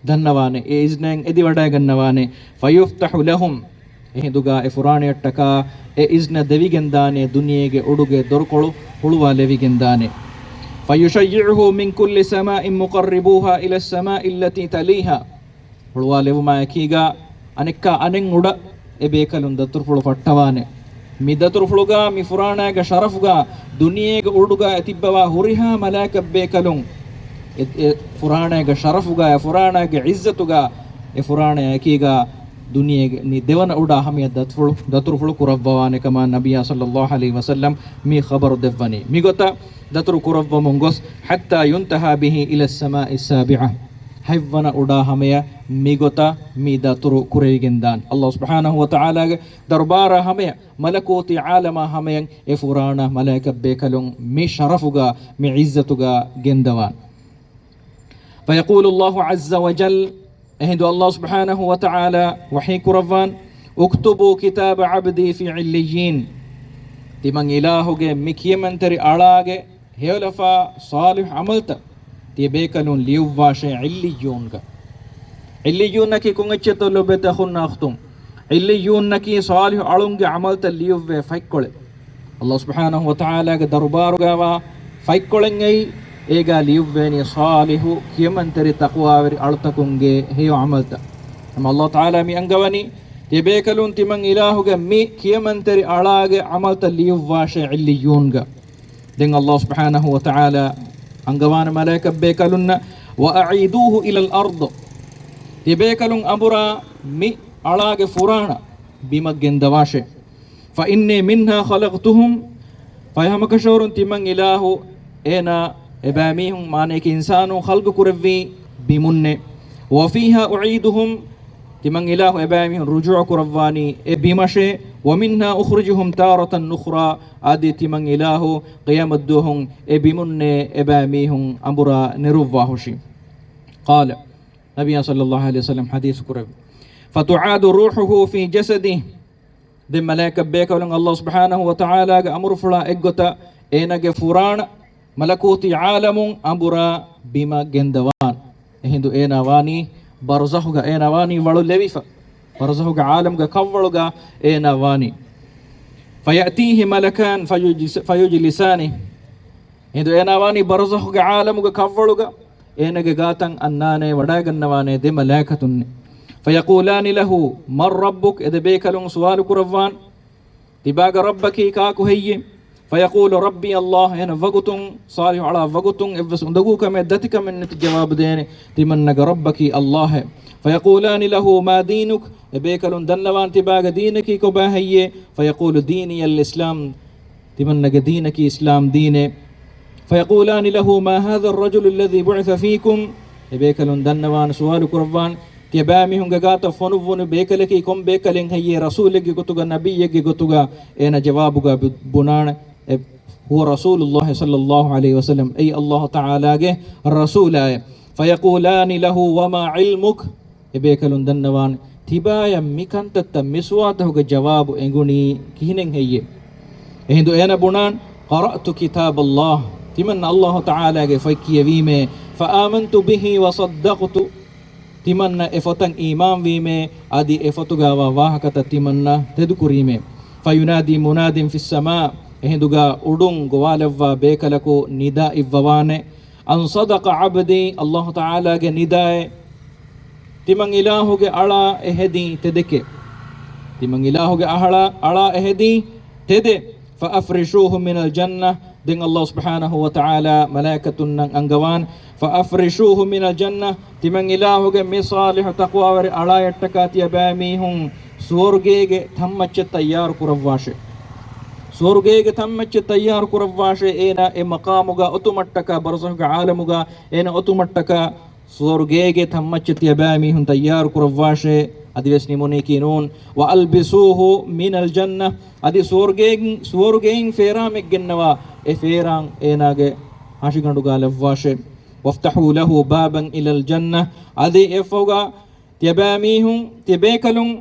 ދަންނަވާނެ، އެ އިޒްނައިން އެދިވަޑައިގަންނަވާނެ. فيفتح لهم، އެހިނދުގާ އެ ފުރާނަޔަށްޓަކާ އެ އިޒްނަ ދެވިގެންދާނެ، ދުނިޔޭގެ އުޑުގެ ދޮރުކޮޅު ހުޅުވާލެވިގެންދާނެ. فيشيعه من كل سماء مقربوها إلى السماء التي تليها. ހުޅުވާލެވުމާ އެކީގާ އަނެއްކާ އަނެއް އުޑަށް އެ ބޭކަލުން ދަތުރުފުޅު ފައްޓަވާނެ. މި ދަތުރުފުޅުގާ، މި ފުރާނައިގެ ޝަރަފުގާ، ދުނިޔޭގެ އުޑުގާ އެ ތިއްބަވާ ހުރިހާ މަލާއިކަ ބޭކަލުން އެ، އެ ފުރާނައިގެ ޝަރަފުގާ، އެ ފުރާނައިގެ ޢިއްޒަތުގާ، އެ ފުރާނައި އެކީގާ ދުނިޔޭގެ މި ދެވަނަ އުޑާ ހަމަޔަށް ދަތުރުފުޅު، ދަތުރުފުޅު ކުރައްވަވާނެ ކަމަށް ނަބިއްޔާ ޞައްލައްލާހު ޢަލައިހި ވަސައްލަމް މި ޚަބަރު ދެއްވަނީ. މިގޮތަށް ދަތުރު ކުރައްވަމުން ގޮސް، حتى ينتهى به إلى السماء السابعة، ހަތްވަނަ އުޑާ ހަމަޔަށް މިގޮތަށް މި ދަތުރު ކުރެވިގެންދާން. ﷲ ސުބްޙާނަހޫ ވަތަޢާލާގެ ދަރުބާރާ ހަމަޔަށް، މަލަކޫތީ ޢާލަމާ ހަމަޔަށް އެ ފުރާނަ މަލާއިކަ ބޭކަލުން މި ޝަރަފުގާ، މި ޢިއްޒަތުގާ ގެންދަވާން. فيقول الله عز وجل، އެހިނދު ﷲ ސުބްޙާނަހޫ ވަތަޢާލާ ވަޙީ ކުރައްވާން، اكتبوا كتاب عبدي في عليين. ތިމަން އިލާހުގެ މި ކިޔަމަންތެރި އަޅާގެ ހެޔޮލަފާ ޞާލިޙު ޢަމަލްތައް ތިޔަބޭކަލުން ލިޔުއްވާށޭ ޢިއްލިއްޔޫންގަ. ޢިއްލިއްޔޫންނަކީ ކޮން އެއްޗެއްތޯ ލޮބުވެތި އަޚުންނާ އުޚްތުން؟ ޢިއްލިއްޔޫންނަކީ ޞާލިޙު އަޅުންގެ ޢަމަލްތައް ލިޔުއްވޭ ފަތްކޮޅެއް. ﷲ ސުބްޙާނަހޫ ވަތަޢާލާގެ ދަރުބާރުގައިވާ ފަތްކޮޅެއް އެއީ، އޭގާ ލިޔުއްވޭނީ ޞާލިޙު ކިޔަމަންތެރި ތަޤްވާވެރި އަޅުތަކުންގެ ހެޔޮ ޢަމަލްތައް. ހަމަ ﷲ ތަޢާލާ މި އަންގަވަނީ، ތިޔަބޭކަލުން ތިމަން އިލާހުގެ މި ކިޔަމަންތެރި އަޅާގެ ޢަމަލްތައް ލިޔުއްވާށޭ ޢިއްލިއްޔޫންގަ. ދެން ﷲ ސުބްޙާނަހޫ ވަތަޢާލާ އަންގަވާނެ މަލާއިކަ ބޭކަލުންނަށް، وأعيدوه إلى الأرض. ތިޔަބޭކަލުން އަނބުރާ މި އަޅާގެ ފުރާނަ ބިމަށް ގެންދަވާށޭ. فإني منها خلقتهم. ފަހެ ހަމަކަށަވަރުން ތިމަން އިލާހު އޭނާ އެބައިމީހުން މާނަޔަކީ އިންސާނުން ޚަލްޤު ކުރެއްވީ ބިމުންނޭ. وفيها أعيدهم. ތިމަން އިލާހު އެބައިމީހުން ރުޖޫޢަ ކުރައްވާނީ އެ ބިމަށޭ. ومنها أخرجهم تارة أخرى. އަދި ތިމަން އިލާހު ޤިޔާމަތްދުވަހުން އެ ބިމުންނޭ އެބައިމީހުން އަނބުރާ ނެރުއްވާހުށީ. قال، ނަބިއްޔާ ޞައްލައްލާހު ޢަލައިހި ވަސައްލަމް ޙަދީޘް ކުރެއްވި، فتعاد روحه في جسده. ދެން މަލާއިކަ ބޭކަލުން ﷲ ސުބްޙާނަހޫ ވަތަޢާލާގެ އަމުރުފުޅާ އެއްގޮތަށް އޭނާގެ ފުރާނަ މަލަކޫތީ ޢާލަމުން އަނބުރާ ބިމަށް ގެންދަވާން. އެހިނދު އޭނާ ވާނީ ބަރްޒަޚުގަ، އޭނާ ވާނީ ވަޅު ލެވިފަ. ބަރްޒަޚުގެ ޢާލަމުގެ ކަށްވަޅުގަ އޭނާ ވާނީ. فيأتيه ملكان فيجلس-، فيجلسانه. އެހިނދު އޭނާ ވާނީ ބަރްޒަޚުގެ ޢާލަމުގެ ކަށްވަޅުގަ އޭނާގެ ގާތަށް އަންނާނޭ ވަޑައިގަންނަވާނޭ ދެ މަލާއިކަތުންނެއް. فيقولان له من ربك؟ އެ ދެ ބޭކަލުން ސުވާލު ކުރައްވާން، ތިބާގެ ރައްބަކީ ކާކު ހެއްޔޭ؟ فيقول ربي الله. އޭނަ ވަގުތުން، ޞާލިޙު އަޅާ ވަގުތުން އެއްވެސް އުނދަގޫކަމެއް ދަތިކަމެއް ނެތި ޖަވާބު ދޭނެ، ތިމަންނަގެ ރައްބަކީ އައްލާހެއް. فيقولان له ما دينك؟ އެ ބޭކަލުން ދަންނަވާން ތިބާގެ ދީނަކީ ކޮބާ ހެއްޔޭ؟ فيقول ديني الإسلام. ތިމަންނަގެ ދީނަކީ އިސްލާމް ދީނޭ. فيقولان له ما هذا الرجل الذي بعث فيكم؟ އެ ބޭކަލުން ދަންނަވާން ސުވާލު ކުރައްވާން، ތިޔަބައިމީހުންގެ ގާތަށް ފޮނުއްވުނު ބޭކަލަކީ ކޮން ބޭކަލެއް ހެއްޔޭ؟ ރަސޫލެއްގެ ގޮތުގަ، ނަބިއްޔެއްގެ ގޮތުގަ؟ އޭނަ ޖަވާބުގަ ބު-، ބުނާނެ، އެ، هو رسول الله صلى الله عليه وسلم، އެއީ އައްލާހު ތަޢާލާގެ ރަސޫލާއޭ. فيقولان له وما علمك؟ އެބޭކަލުން ދަންނަވާނެ، ތިބާޔަށް މި ކަންތައްތައް، މި ސުވާލުތަކުގެ ޖަވާބު އެނގުނީ ކިހިނެއް ހެއްޔޭ؟ އެހިނދު އޭނަ ބުނާން، قرأت كتاب الله، ތިމަންނަ އައްލާހު ތަޢާލާގެ ފޮތް ކިޔެވީމޭ، فآمنت به وصدقت، ތިމަންނަ އެ ފޮތަށް އީމާންވީމޭ، އަދި އެ ފޮތުގައިވާ ވާހަކަތައް ތިމަންނަ ތެދުކުރީމޭ. فينادي مناد في السماء، އެހިނދުގަ އުޑުން ގޮވާލައްވާ ބޭކަލަކު ނިދާއިއްވަވާނެ، أن صدق عبدي، އައްލާހު ތަޢާލާގެ ނިދާއޭ، ތިމަން އިލާހުގެ އަޅާ އެހެދީ ތެދެކޭ. ތިމަން އިލާހުގެ އަހަޅާ، އަޅާ އެހެދީ ތެދޭ. فأفرشوه من الجنة، ދެން އައްލާހު ސުބްޙާނަހު ވަތަޢާލާ މަލާއިކަތުންނަށް އަންގަވާން، فأفرشوه من الجنة، ތިމަން އިލާހުގެ މި ޞާލިޙު ތަޤްވާވެރި އަޅާޔަށްޓަކާ ތިޔަބައިމީހުން ސުވަރުގޭގެ ތަންމައްޗެއް ތައްޔާރު ކުރައްވާށޭ. ސުވަރުގޭގެ ތަންމައްޗެއް ތައްޔާރު ކުރައްވާށޭ، އޭނާ އެ މަޤާމުގަ އޮތުމަށްޓަކާ، ބަރްޒަޚުގެ ޢާލަމުގަ އޭނާ އޮތުމަށްޓަކާ، ސުވަރުގޭގެ ތަންމައްޗެއް ތިޔަބައިމީހުން ތައްޔާރު ކުރައްވާށޭ، އަދިވެސް ނިމުނީކީ ނޫން. وألبسوه من الجنة، އަދި ސުވަރުގޭގެ، ސުވަރުގެއިން ފޭރާމެއް ގެންނަވާ، އެ ފޭރާން އޭނާގެ ހަށިގަނޑުގަ ލައްވާށޭ. وافتحوا له بابا إلى الجنة، އަދި އެއަށްފަހުގަ ތިޔަބައިމީހުން، ތިޔަބޭކަލުން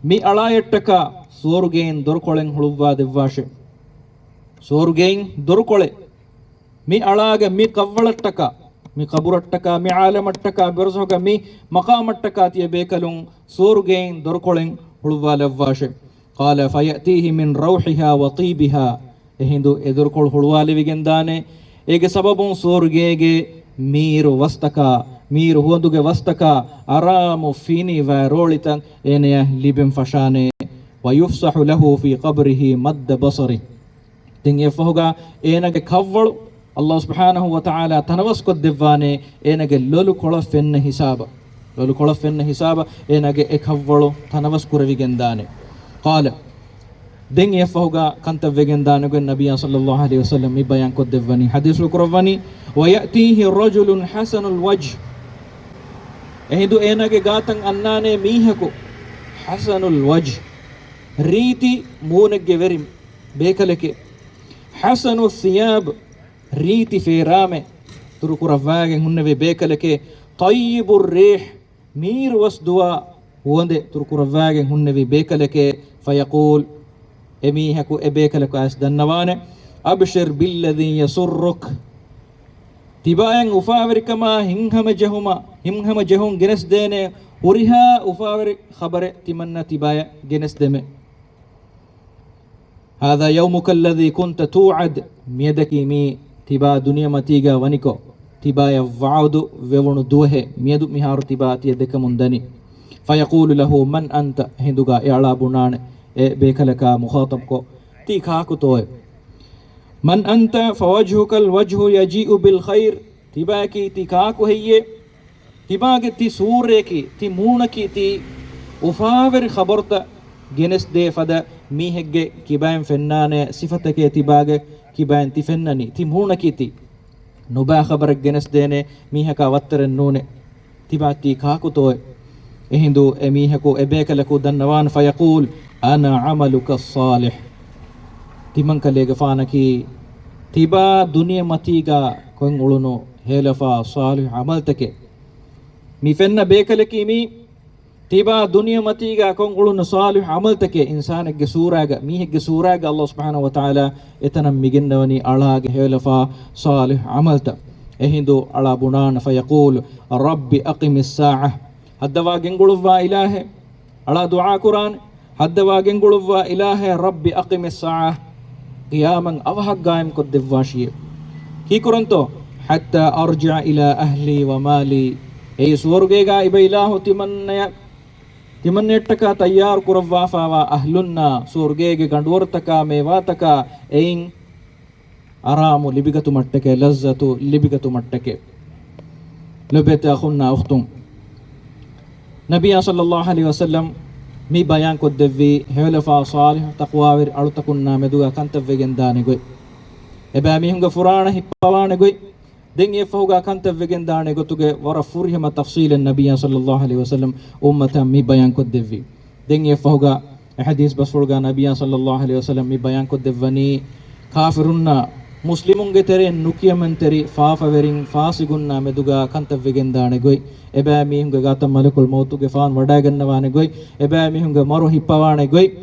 މި އަޅާޔަށްޓަކާ ސުވަރުގެއިން ދޮރުކޮޅެއް ހުޅުއްވާ ދެއްވާށޭ. ސުވަރުގެއިން ދޮރުކޮޅެއް. މި އަޅާގެ މި ކަށްވަޅަށްޓަކާ، މި ޤަބުރަށްޓަކާ، މި ޢާލަމަށްޓަކާ، ބަރްޒަޚުގަ މި މަޤާމަށްޓަކާ ތިޔަބޭކަލުން ސުވަރުގެއިން ދޮރުކޮޅެއް ހުޅުއްވާލައްވާށޭ. قال فيأتيه من روحها وطيبها، އެހިނދު އެ ދޮރުކޮޅު ހުޅުވާލެވިގެންދާނެ. އޭގެ ސަބަބުން ސުވަރުގޭގެ މީރު ވަސްތަކާ، މީރު ހުވަނދުގެ ވަސްތަކާ އަރާމު ފިނި ވައިރޯޅިތައް އޭނަޔަށް ލިބެން ފަށާނެ. ويفسح له في قبره مد بصره. ދެން އެއަށްފަހުގަ އޭނަގެ ކަށްވަޅު އައްލާހު ސުބްޙާނަހު ވަތަޢާލާ ތަނަވަސްކޮށްދެއްވާނެ، އޭނަގެ ލޮލު ކޮޅަށް ފެންނަ ހިސާބަށް. ލޮލު ކޮޅަށް ފެންނަ ހިސާބަށް އޭނަގެ އެ ކަށްވަޅު ތަނަވަސް ކުރެވިގެންދާނެ. قال، ދެން އެއަށްފަހުގަ ކަންތައް ވެގެންދާނެ ގޮތް ނަބިއްޔާ ޞައްލައްލާހު ޢަލައިހި ވަސައްލަމް މި ބަޔާންކޮށްދެއްވަނީ، ޙަދީޘްފުޅު ކުރައްވަނީ، ويأتيه رجل حسن الوجه. އެހިނދު އޭނާގެ ގާތަށް އަންނާނޭ މީހަކު، حسن الوجه، ރީތި މޫނެއްގެ ވެރި ބޭކަލެކޭ. حسن الثياب، ރީތި ފޭރާމެއް ތުރުކުރައްވާގެން ހުންނެވި ބޭކަލެކޭ. طيب الريح، މީރު ވަސް ދުވާ ހުވަނދެއް ތުރުކުރައްވާގެން ހުންނެވި ބޭކަލެކޭ. فيقول، އެމީހަކު އެބޭކަލަކު އައިސް ދަންނަވާނެ، أبشر بالذي يسرك، ތިބާޔަށް އުފާވެރިކަމާ ހިތްހަމަޖެހުމަށް، ހިތްހަމަޖެހުން ގެނެސްދޭނެ ހުރިހާ އުފާވެރި ޚަބަރެއް ތިމަންނަ ތިބާޔަށް ގެނެސްދެމެ. هذا يومك الذي كنت توعد، މިއަދަކީ މީ ތިބާ ދުނިޔެމަތީގަ ވަނިކޮށް، ތިބާޔަށް ވަޢުދު ވެވުނު ދުވަހެއް، މިއަދު މިހާރު ތިބާ ތިޔަ ދެކަމުން ދަނީ. فيقول له من أنت، އެހިނދުގަ އެ އަޅާ ބުނާނެ، އެ ބޭކަލަކާ މުޚާޠަބްކޮށް، ތީ ކާކުތޯއެ؟ من أنت فوجهك الوجه يجيء بالخير، ތިބާޔަކީ ތީ ކާކު ހެއްޔޭ؟ ތިބާގެ ތި ސޫރަޔަކީ، ތި މޫނަކީ ތީ އުފާވެރި ޚަބަރުތައް ގެނެސްދޭ ފަދަ މީހެއްގެ ކިބައިން ފެންނާނެ ސިފަތަކޭ ތިބާގެ ކިބައިން ތި ފެންނަނީ. ތި މޫނަކީ ތީ ނުބައި ޚަބަރެއް ގެނެސްދޭނެ މީހަކާ ވައްތަރެއް ނޫނޭ. ތިބާ ތީ ކާކުތޯއެ؟ އެހިނދު އެ މީހަކު އެ ބޭކަލަކު ދަންނަވާން، فيقول أنا عملك الصالح، ތިމަންކަލޭގެފާނަކީ ތިބާ ދުނިޔެމަތީގަ ކޮށް އުޅުނު ހޭލަފާ ޞާލިޙު ޢަމަލްތަކެއް. މި ފެންނަ ބޭކަލަކީ މީ ތިބާ ދުނިޔެމަތީގަ ކޮށް އުޅުނު ޞާލިޙު ޢަމަލްތަކެއް. އިންސާނެއްގެ ސޫރާގަ، މީހެއްގެ ސޫރާގަ އައްލާހު ސުބްޙާނަހު ވަތަޢާލާ އެތަނަށް މިގެންނަވަނީ އަޅާގެ ހޭލަފާ ޞާލިޙު ޢަމަލްތައް. އެހިނދު އަޅާ ބުނާނެ، فيقول رب أقم الساعة، ހައްދަވާ ގެންގުޅުއްވާ އިލާހޭ. އަޅާ ދުޢާ ކުރާނެ، ހައްދަވާ ގެންގުޅުއްވާ އިލާހޭ، رب أقم الساعة، ޤިޔާމަތް އަވަހަށް ގާއިމްކޮށްދެއްވާށިއޭ. ކީކުރަންތޯ؟ حتى أرجع إلى أهلي ومالي، އެއީ ސުވަރުގޭގަ އިބަ އިލާހު ތިމަންނަޔަށް ތިމަންނައަށްޓަކާ ތައްޔާރު ކުރައްވާފާވާ އަހްލުންނާ ސުވަރުގޭގެ ގަނޑުވަރުތަކާ މޭވާތަކާ އެއިން އަރާމު ލިބިގަތުމަށްޓަކައި، ލައްޒަތު ލިބިގަތުމަށްޓަކައި. ލޮބުވެތި އަޚުންނާ އުޚްތުން، ނަބިއްޔާ ޞައްލައްލާހު ޢަލައިހި ވަސައްލަމް މި ބަޔާންކޮށްދެއްވީ ހެޔޮލަފާ ޞާލިޙު ތަޤްވާވެރި އަޅުތަކުންނާ މެދުގަ ކަންތައްވެގެންދާނެ ގޮތް، އެބައިމީހުންގެ ފުރާނަ ހިއްޕަވާނެ ގޮތް، ދެން އެއަށްފަހުގަ ކަންތައްވެގެންދާނެ ގޮތުގެ ވަރަށް ފުރިހަމަ ތަފްޞީލެއް ނަބިއްޔާ ޞައްލައްލާހު ޢަލައިހި ވަސައްލަމް އުއްމަތަށް މި ބަޔާންކޮށްދެއްވީ. ދެން އެއަށްފަހުގަ އެ ޙަދީޘް ބަސްފުޅުގަ ނަބިއްޔާ ޞައްލައްލާހު ޢަލައިހި ވަސައްލަމް މި ބަޔާންކޮށްދެއްވަނީ، ކާފިރުންނާ މުސްލިމުންގެ ތެރެއިން ނުކިޔަމަންތެރި ފާފަވެރިން ފާސިގުންނާ މެދުގަ ކަންތައްވެގެންދާނެ ގޮތް، އެބައިމީހުންގެ ގާތަށް މަލަކުލް މައުތުގެފާނު ވަޑައިގަންނަވާނެ ގޮތް، އެބައިމީހުންގެ މަރު ހިއްޕަވާނެ ގޮތް،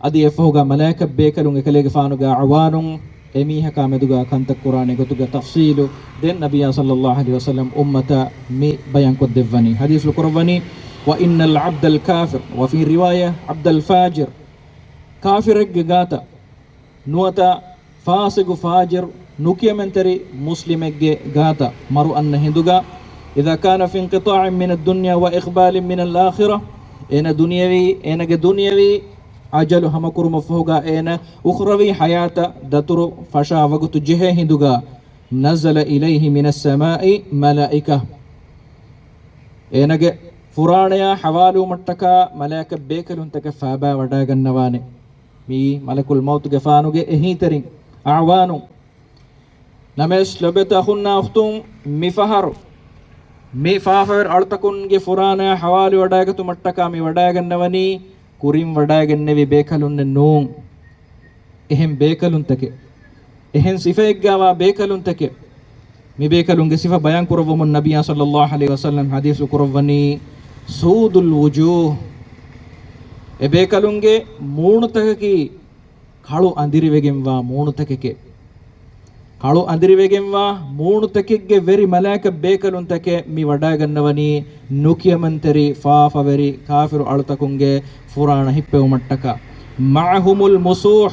އަދި އެއަށްފަހުގަ މަލާއިކަ ބޭކަލުން އެކަލޭގެފާނުގެ އަޢުވާނުން އެމީހަކާ މެދުގަ ކަންތައް ކުރާނެ ގޮތުގެ ތަފްޞީލު ދެން ނަބިއްޔާ ޞައްލައްލާހު ޢަލައިހި ވަސައްލަމް އުއްމަތަށް މި ބަޔާންކޮށްދެއްވަނީ. ޙަދީޘްފުޅު ކުރައްވަނީ، وإن العبد الكافر وفي رواية عبد الفاجر، ކާފިރެއްގެ ގާތަށް ނުވަތަ ފާސިގު ފާޖިރު ނުކިޔަމަންތެރި މުސްލިމެއްގެ ގާތަށް މަރު އަންނަ ހިނދުގަ، إذا كان في انقطاع من الدنيا وإقبال من الآخرة، އޭނަ ދުނިޔަވީ، އޭނަގެ ދުނިޔަވީ އަޖަލު ހަމަކުރުމަށްފަހުގަ އޭނަ އުޚްރަވީ ޙަޔާތަށް ދަތުރު ފަށާ ވަގުތު ޖެހޭ ހިނދުގަ، نزل إليه من السماء ملائكة، އޭނަގެ ފުރާނަޔާ ޙަވާލުވުމަށްޓަކާ މަލާއިކަ ބޭކަލުންތަކެއް ފާބާ ވަޑައިގަންނަވާނެ. މިއީ މަލަކުލް މައުތުގެފާނުގެ އެހީތެރިން، އަޢުވާނުން. ނަމަވެސް ލޮބުވެތި އަޚުންނާ އުޚްތުން، މިފަހަރު މި ފާފަވެރި އަޅުތަކުންގެ ފުރާނަޔާ ޙަވާލުވަޑައިގަތުމަށްޓަކާ މި ވަޑައިގަންނަވަނީ ކުރިން ވަޑައިގެންނެވި ބޭކަލުންނެއް ނޫން. އެހެން ބޭކަލުންތަކެއް، އެހެން ސިފައެއްގައިވާ ބޭކަލުންތަކެއް. މި ބޭކަލުންގެ ސިފަ ބަޔާން ކުރައްވަމުން ނަބިއްޔާ ޞައްލައްލާހު ޢަލައިހި ވަސައްލަމް ޙަދީޘް ކުރައްވަނީ، سود الوجوه، އެ ބޭކަލުންގެ މޫނުތަކަކީ ކަޅު އަނދިރިވެގެންވާ މޫނުތަކެކޭ. ކަޅު އަނދިރިވެގެންވާ މޫނުތަކެއްގެ ވެރި މަލާއިކަ ބޭކަލުންތަކެއް މި ވަޑައިގަންނަވަނީ ނުކިޔަމަންތެރި ފާފަވެރި ކާފިރު އަޅުތަކުންގެ ފުރާނަ ހިއްޕެވުމަށްޓަކާ. معهم المصوح،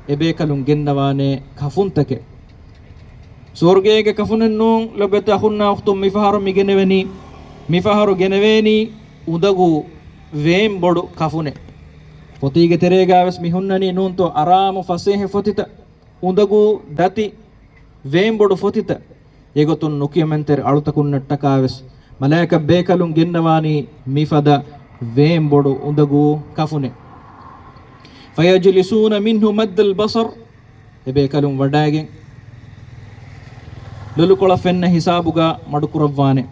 އެ ބޭކަލުން ގެންނަވާނެ ކަފުންތަކެއް. ސުވަރުގޭގެ ކަފުނެއް ނޫން، ލޮބުވެތި އަޚުންނާ އުޚްތުން، މިފަހަރު މި ގެނެވެނީ، މިފަހަރު ގެނެވޭނީ އުނދަގޫ ވޭންބޮޑު ކަފުނެއް. ފޮތީގެ ތެރޭގަވެސް މި ހުންނަނީ ނޫންތޯ އަރާމު ފަސޭހަ ފޮތިތައް، އުނދަގޫ ދަތި ވޭންބޮޑު ފޮތިތައް. އެގޮތުން ނުކިޔަމަންތެރި އަޅުތަކުންނަށްޓަކާވެސް މަލާއިކަ ބޭކަލުން ގެންނަވާނީ މިފަދަ ވޭންބޮޑު އުނދަގޫ ކަފުނެއް. فيجلسون منه مد البصر، އެ ބޭކަލުން ވަޑައިގެން ލޮލުކޮޅަށް ފެންނަ ހިސާބުގަ މަޑުކުރައްވާނެ.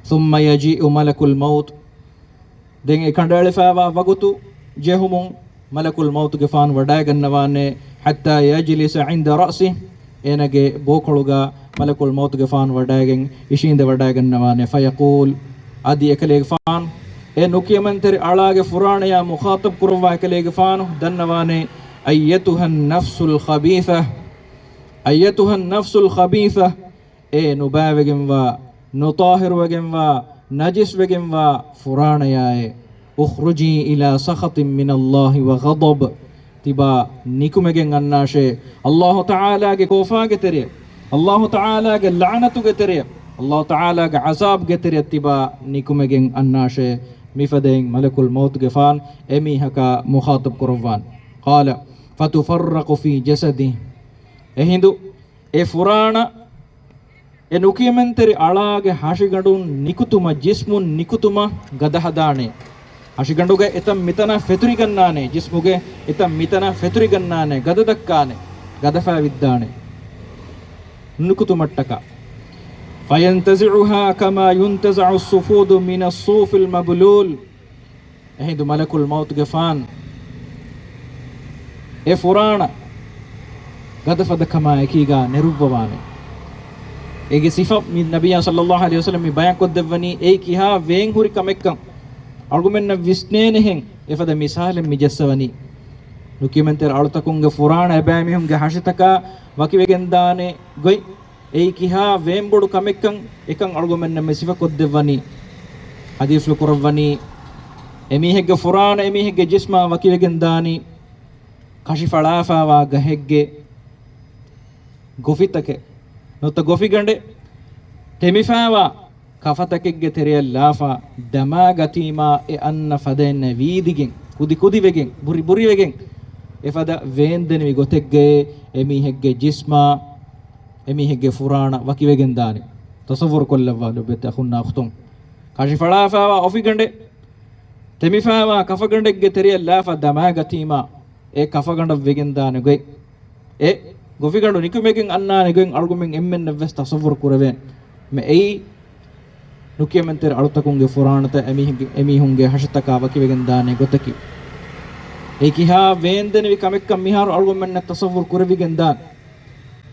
ثم يجيء ملك الموت، ދެން އެ ކަނޑައެޅިފައިވާ ވަގުތު ޖެހުމުން މަލަކުލް މައުތުގެފާނު ވަޑައިގަންނަވާނެ، حتى يجلس عند رأسه، އޭނަގެ ބޯކޮޅުގަ މަލަކުލް މައުތުގެފާނު ވަޑައިގެން އިށީނދެ ވަޑައިގަންނަވާނެ. فيقول، އަދި އެކަލޭގެފާނު އެ ނުކިޔަމަންތެރި އަޅާގެ ފުރާނަޔާ މުޚާޠަބް ކުރައްވާ އެކަލޭގެފާނު ދަންނަވާނެ، أيتها النفس الخبيثة، أيتها النفس الخبيثة، އޭ ނުބައިވެގެންވާ، ނުޠާހިރުވެގެންވާ، ނަޖިސްވެގެންވާ ފުރާނަޔާއޭ، اخرجي إلى سخط من الله وغضب، ތިބާ ނިކުމެގެން އަންނާށޭ، ﷲ ތަޢާލާގެ ކޯފާގެ ތެރެއަށް، ﷲ ތަޢާލާގެ ލަޢުނަތުގެ ތެރެއަށް، ﷲ ތަޢާލާގެ ޢަޛާބުގެ ތެރެއަށް ތިބާ ނިކުމެގެން އަންނާށޭ. މިފަދައިން މަލަކުލް މައުތުގެފާނު އެމީހަކާ މުޚާޠަބް ކުރައްވާނެ. قال، فتفرق في جسده، އެހިނދު އެ ފުރާނަ އެ ނުކިޔަމަންތެރި އަޅާގެ ހަށިގަނޑުން ނިކުތުމަށް، ޖިސްމުން ނިކުތުމަށް ގަދަ ހަދާނެ. ހަށިގަނޑުގެ އެތަން މިތަނަށް ފެތުރިގަންނާނެ، ޖިސްމުގެ އެތަން މިތަނަށް ފެތުރިގަންނާނެ، ގަދަ ދައްކާނެ، ގަދަފައި ވިއްދާނެ. ނިކުތުމަށްޓަކާ. فينتزعها كما ينتزع الصفود من الصوف المبلول. އެހިނދު މަލަކުލް މައުތުގެފާން އެ ފުރާނަ ގަދަފަދަ ކަމާ އެކީގާ ނެރުއްވަވާނެ. އޭގެ ސިފަ މި ނަބިއްޔާ ޞައްލައްލާހު ޢަލައިހި ވަސައްލަމް މި ބަޔާންކޮށްދެއްވަނީ އެއީ ކިހާ ވޭންހުރި ކަމެއްކަން. އަޅުގަނޑުމެންނަށް ވިސްނޭނެހެން އެފަދަ މިސާލެއް މި ޖައްސަވަނީ. ނުކިޔަމަންތެރި އަޅުތަކުންގެ ފުރާނަ އެބައިމީހުންގެ ހަށިތަކާ ވަކިވެގެންދާނެ ގޮތް. އެއީ ކިހާ ވޭންބޮޑު ކަމެއްކަން އެކަން އަޅުގަނޑުމެންނަށް މި ސިފަކޮށްދެއްވަނީ. ޙަދީޘްފުޅު ކުރައްވަނީ، އެމީހެއްގެ ފުރާނަ އެމީހެއްގެ ޖިސްމާ ވަކިވެގެން ދާނީ، ކަށިފަޅާފާވާ ގަހެއްގެ ގޮފިތަކެއް، ނުވަތަ ގޮފިގަނޑެއް ތެމިފާވާ ކަފަތަކެއްގެ ތެރެއަށް ލާފަ ދަމާގަތީމާ، އެ އަންނަ ފަދައިންނަށް ވީދިގެން، ކުދި ކުދިވެގެން، ބުރި ބުރިވެގެން، އެފަދަ ވޭންދެނިވި ގޮތެއްގައޭ އެމީހެއްގެ ޖިސްމާ، އެމީހެއްގެ ފުރާނަ ވަކިވެގެން ދާނެ. ތަޞައްވުރު ކޮށްލައްވާ ލޮބުވެތި އަޚުންނާ އުޚްތުން. ކަށިފަޅާފައިވާ އޮފިގަނޑެއް، ތެމިފައިވާ ކަފަގަނޑެއްގެ ތެރެއަށް ލާފަ ދަމާގަތީމާ، އެ ކަފަގަނޑަށް ވެގެންދާނެ ގޮތް، އެ ގޮފިގަނޑު ނިކުމެގެން އަންނާނެ ގޮތް އަޅުގަމެން އެންމެންނަށް ވެސް ތަޞައްވުރު ކުރެވޭނެ. މެ އެއީ ނުކިޔަމަންތެރި އަޅުތަކުންގެ ފުރާނަތައް އެމީހެއްގެ، އެމީހުންގެ ހަށިތަކާ ވަކިވެގެން ދާނެ ގޮތަކީ. އެ ކިހާ ވޭންދެނިވި ކަމެއްކަން މިހާރު އަޅުގަމެންނަށް ތަޞައްވުރު ކުރެވިގެން ދާނެ.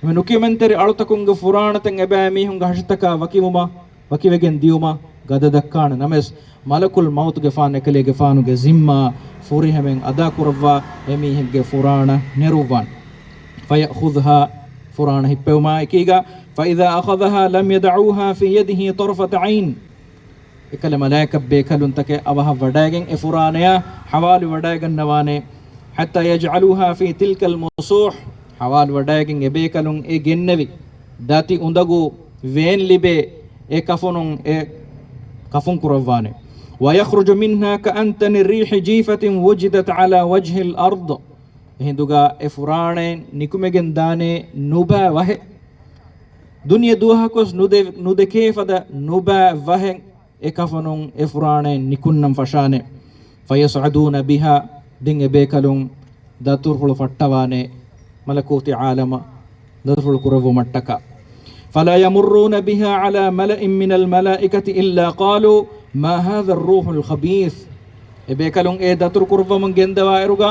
އެމެ ނުކިޔަމަންތެރި އަޅުތަކުންގެ ފުރާނަތައް އެބައިމީހުންގެ ހަށިތަކާ ވަކިވުމަށް، ވަކިވެގެން ދިޔުމަށް ގަދަ ދައްކާނެ ނަމަވެސް، މަލަކުލް މައުތުގެފާނު އެކަލޭގެފާނުގެ ޒިންމާ ފުރިހަމައިން އަދާކުރައްވާ އެމީހެއްގެ ފުރާނަ ނެރުއްވާނެ. فيأخذها، ފުރާނަ ހިއްޕެވުމާ އެކީގަ، فإذا أخذها لم يدعوها في يده طرفة عين. އެކަލަ މަލާއިކަ ބޭކަލުންތަކެއް އަވަހަށް ވަޑައިގެން އެ ފުރާނަޔާ ހަވާލު ވަޑައިގަންނަވާނެ. حتى يجعلوها في تلك المصوح، ހަވާލު ވަޑައިގެން އެ ބޭކަލުން އެ ގެންނެވި ދަތި އުނދަގޫ ވޭން ލިބޭ އެ ކަފުނުން އެ ކަފުން ކުރައްވާނެ. ويخرج منها كأنتن ريح جيفة وجدت على وجه الأرض. އެހިނދުގަ އެ ފުރާނައިން ނިކުމެގެން ދާނެ ނުބައި ވަހެއް. ދުނިޔެ ދުވަހަކުވެސް ނުދެ-، ނުދެކޭ ފަދަ ނުބައި ވަހެއް އެ ކަފުނުން އެ ފުރާނައިން ނިކުންނަން ފަށާނެ. فيصعدون بها، ދެން އެ ބޭކަލުން ދަތުރުފުޅު ފައްޓަވާނެ މަލަކޫތީ ޢާލަމަށް ދަތުރުފުޅު ކުރެއްވުމަށްޓަކާ. فلا يمرون بها على ملأ من الملائكة إلا قالوا ما هذا الروح الخبيث. އެ ބޭކަލުން އެ ދަތުރު ކުރައްވަމުން ގެންދަވާއިރުގަ،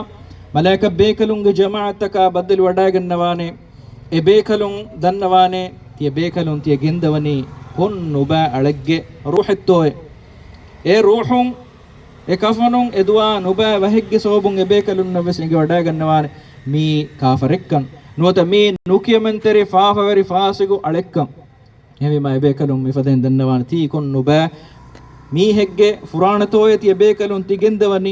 މަލާއިކަ ބޭކަލުންގެ ޖަމާޢަތްތަކާ ބައްދަލު ވަޑައިގަންނަވާނެ. އެ ބޭކަލުން ދަންނަވާނެ، ތިޔަ ބޭކަލުން ތިޔަ ގެންދަވަނީ ކޮން ނުބައި އަޅެއްގެ ރޫޙެއްތޯއޭ؟ އެ ރޫޙުން އެ ކަފަނުން އެ ދުވާ ނުބައި ވަހެއްގެ ސަބަބުން އެ ބޭކަލުންނަށް ވެސް އެނގިވަޑައިގަންނަވާނެ މީ ކާފަރެއްކަން. ނުވަތަ މީ ނުކިޔަމަންތެރި ފާފަވެރި ފާސިގު އަޅެއްކަން. އެހެންވީމާ އެ ބޭކަލުން މިފަދައިން ދަންނަވާނެ ތީ ކޮން ނުބައި މީހެއްގެ ފުރާނަތޯއޭ ތިޔަ ބޭކަލުން ތި ގެންދަވަނީ.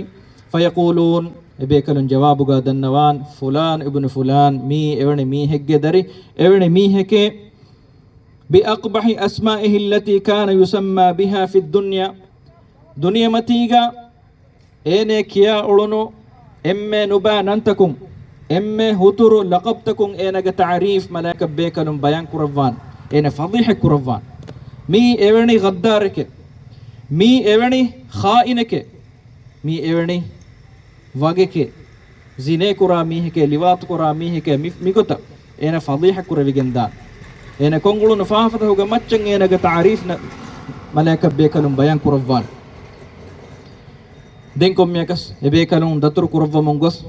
فيقولون، އެ ބޭކަލުން ޖަވާބުގަ ދަންނަވާން، فلان ابن فلان، މީ އެވެނި މީހެއްގެ ދަރި، އެވެނި މީހެކޭ، بأقبح أسمائه التي كان يسمى بها في الدنيا. ދުނިޔެމަތީގަ އޭނަ ކިޔާ އުޅުނު އެންމެ ނުބައި ނަންތަކުން، އެންމެ ހުތުރު ލަޤަބްތަކުން އޭނަގެ ތަޢުރީފް މަލާއިކަ ބޭކަލުން ބަޔާން ކުރައްވާން، އޭނަ ފަޟީޙަތް ކުރައްވާން. މީ އެވެނި ޣައްދާރެކޭ، މީ އެވެނި ޚާއިނެކޭ، މީ އެވެނި ވަގެކޭ، ޒިނޭކުރާ މީހެކޭ، ލިވާތުކުރާ މީހެކޭ، މި، މިގޮތަށް އޭނަ ފަޟީޙަތް ކުރެވިގެންދާން. އޭނަ ކޮންއުޅުނު ފާފަތަކުގެ މައްޗަށް އޭނަގެ ތަޢުރީފް ނަ، މަލާއިކަ ބޭކަލުން ބަޔާން ކުރައްވާން. ދެން ކޮންމެއަކަސް އެ ބޭކަލުން ދަތުރު ކުރައްވަމުން ގޮސް،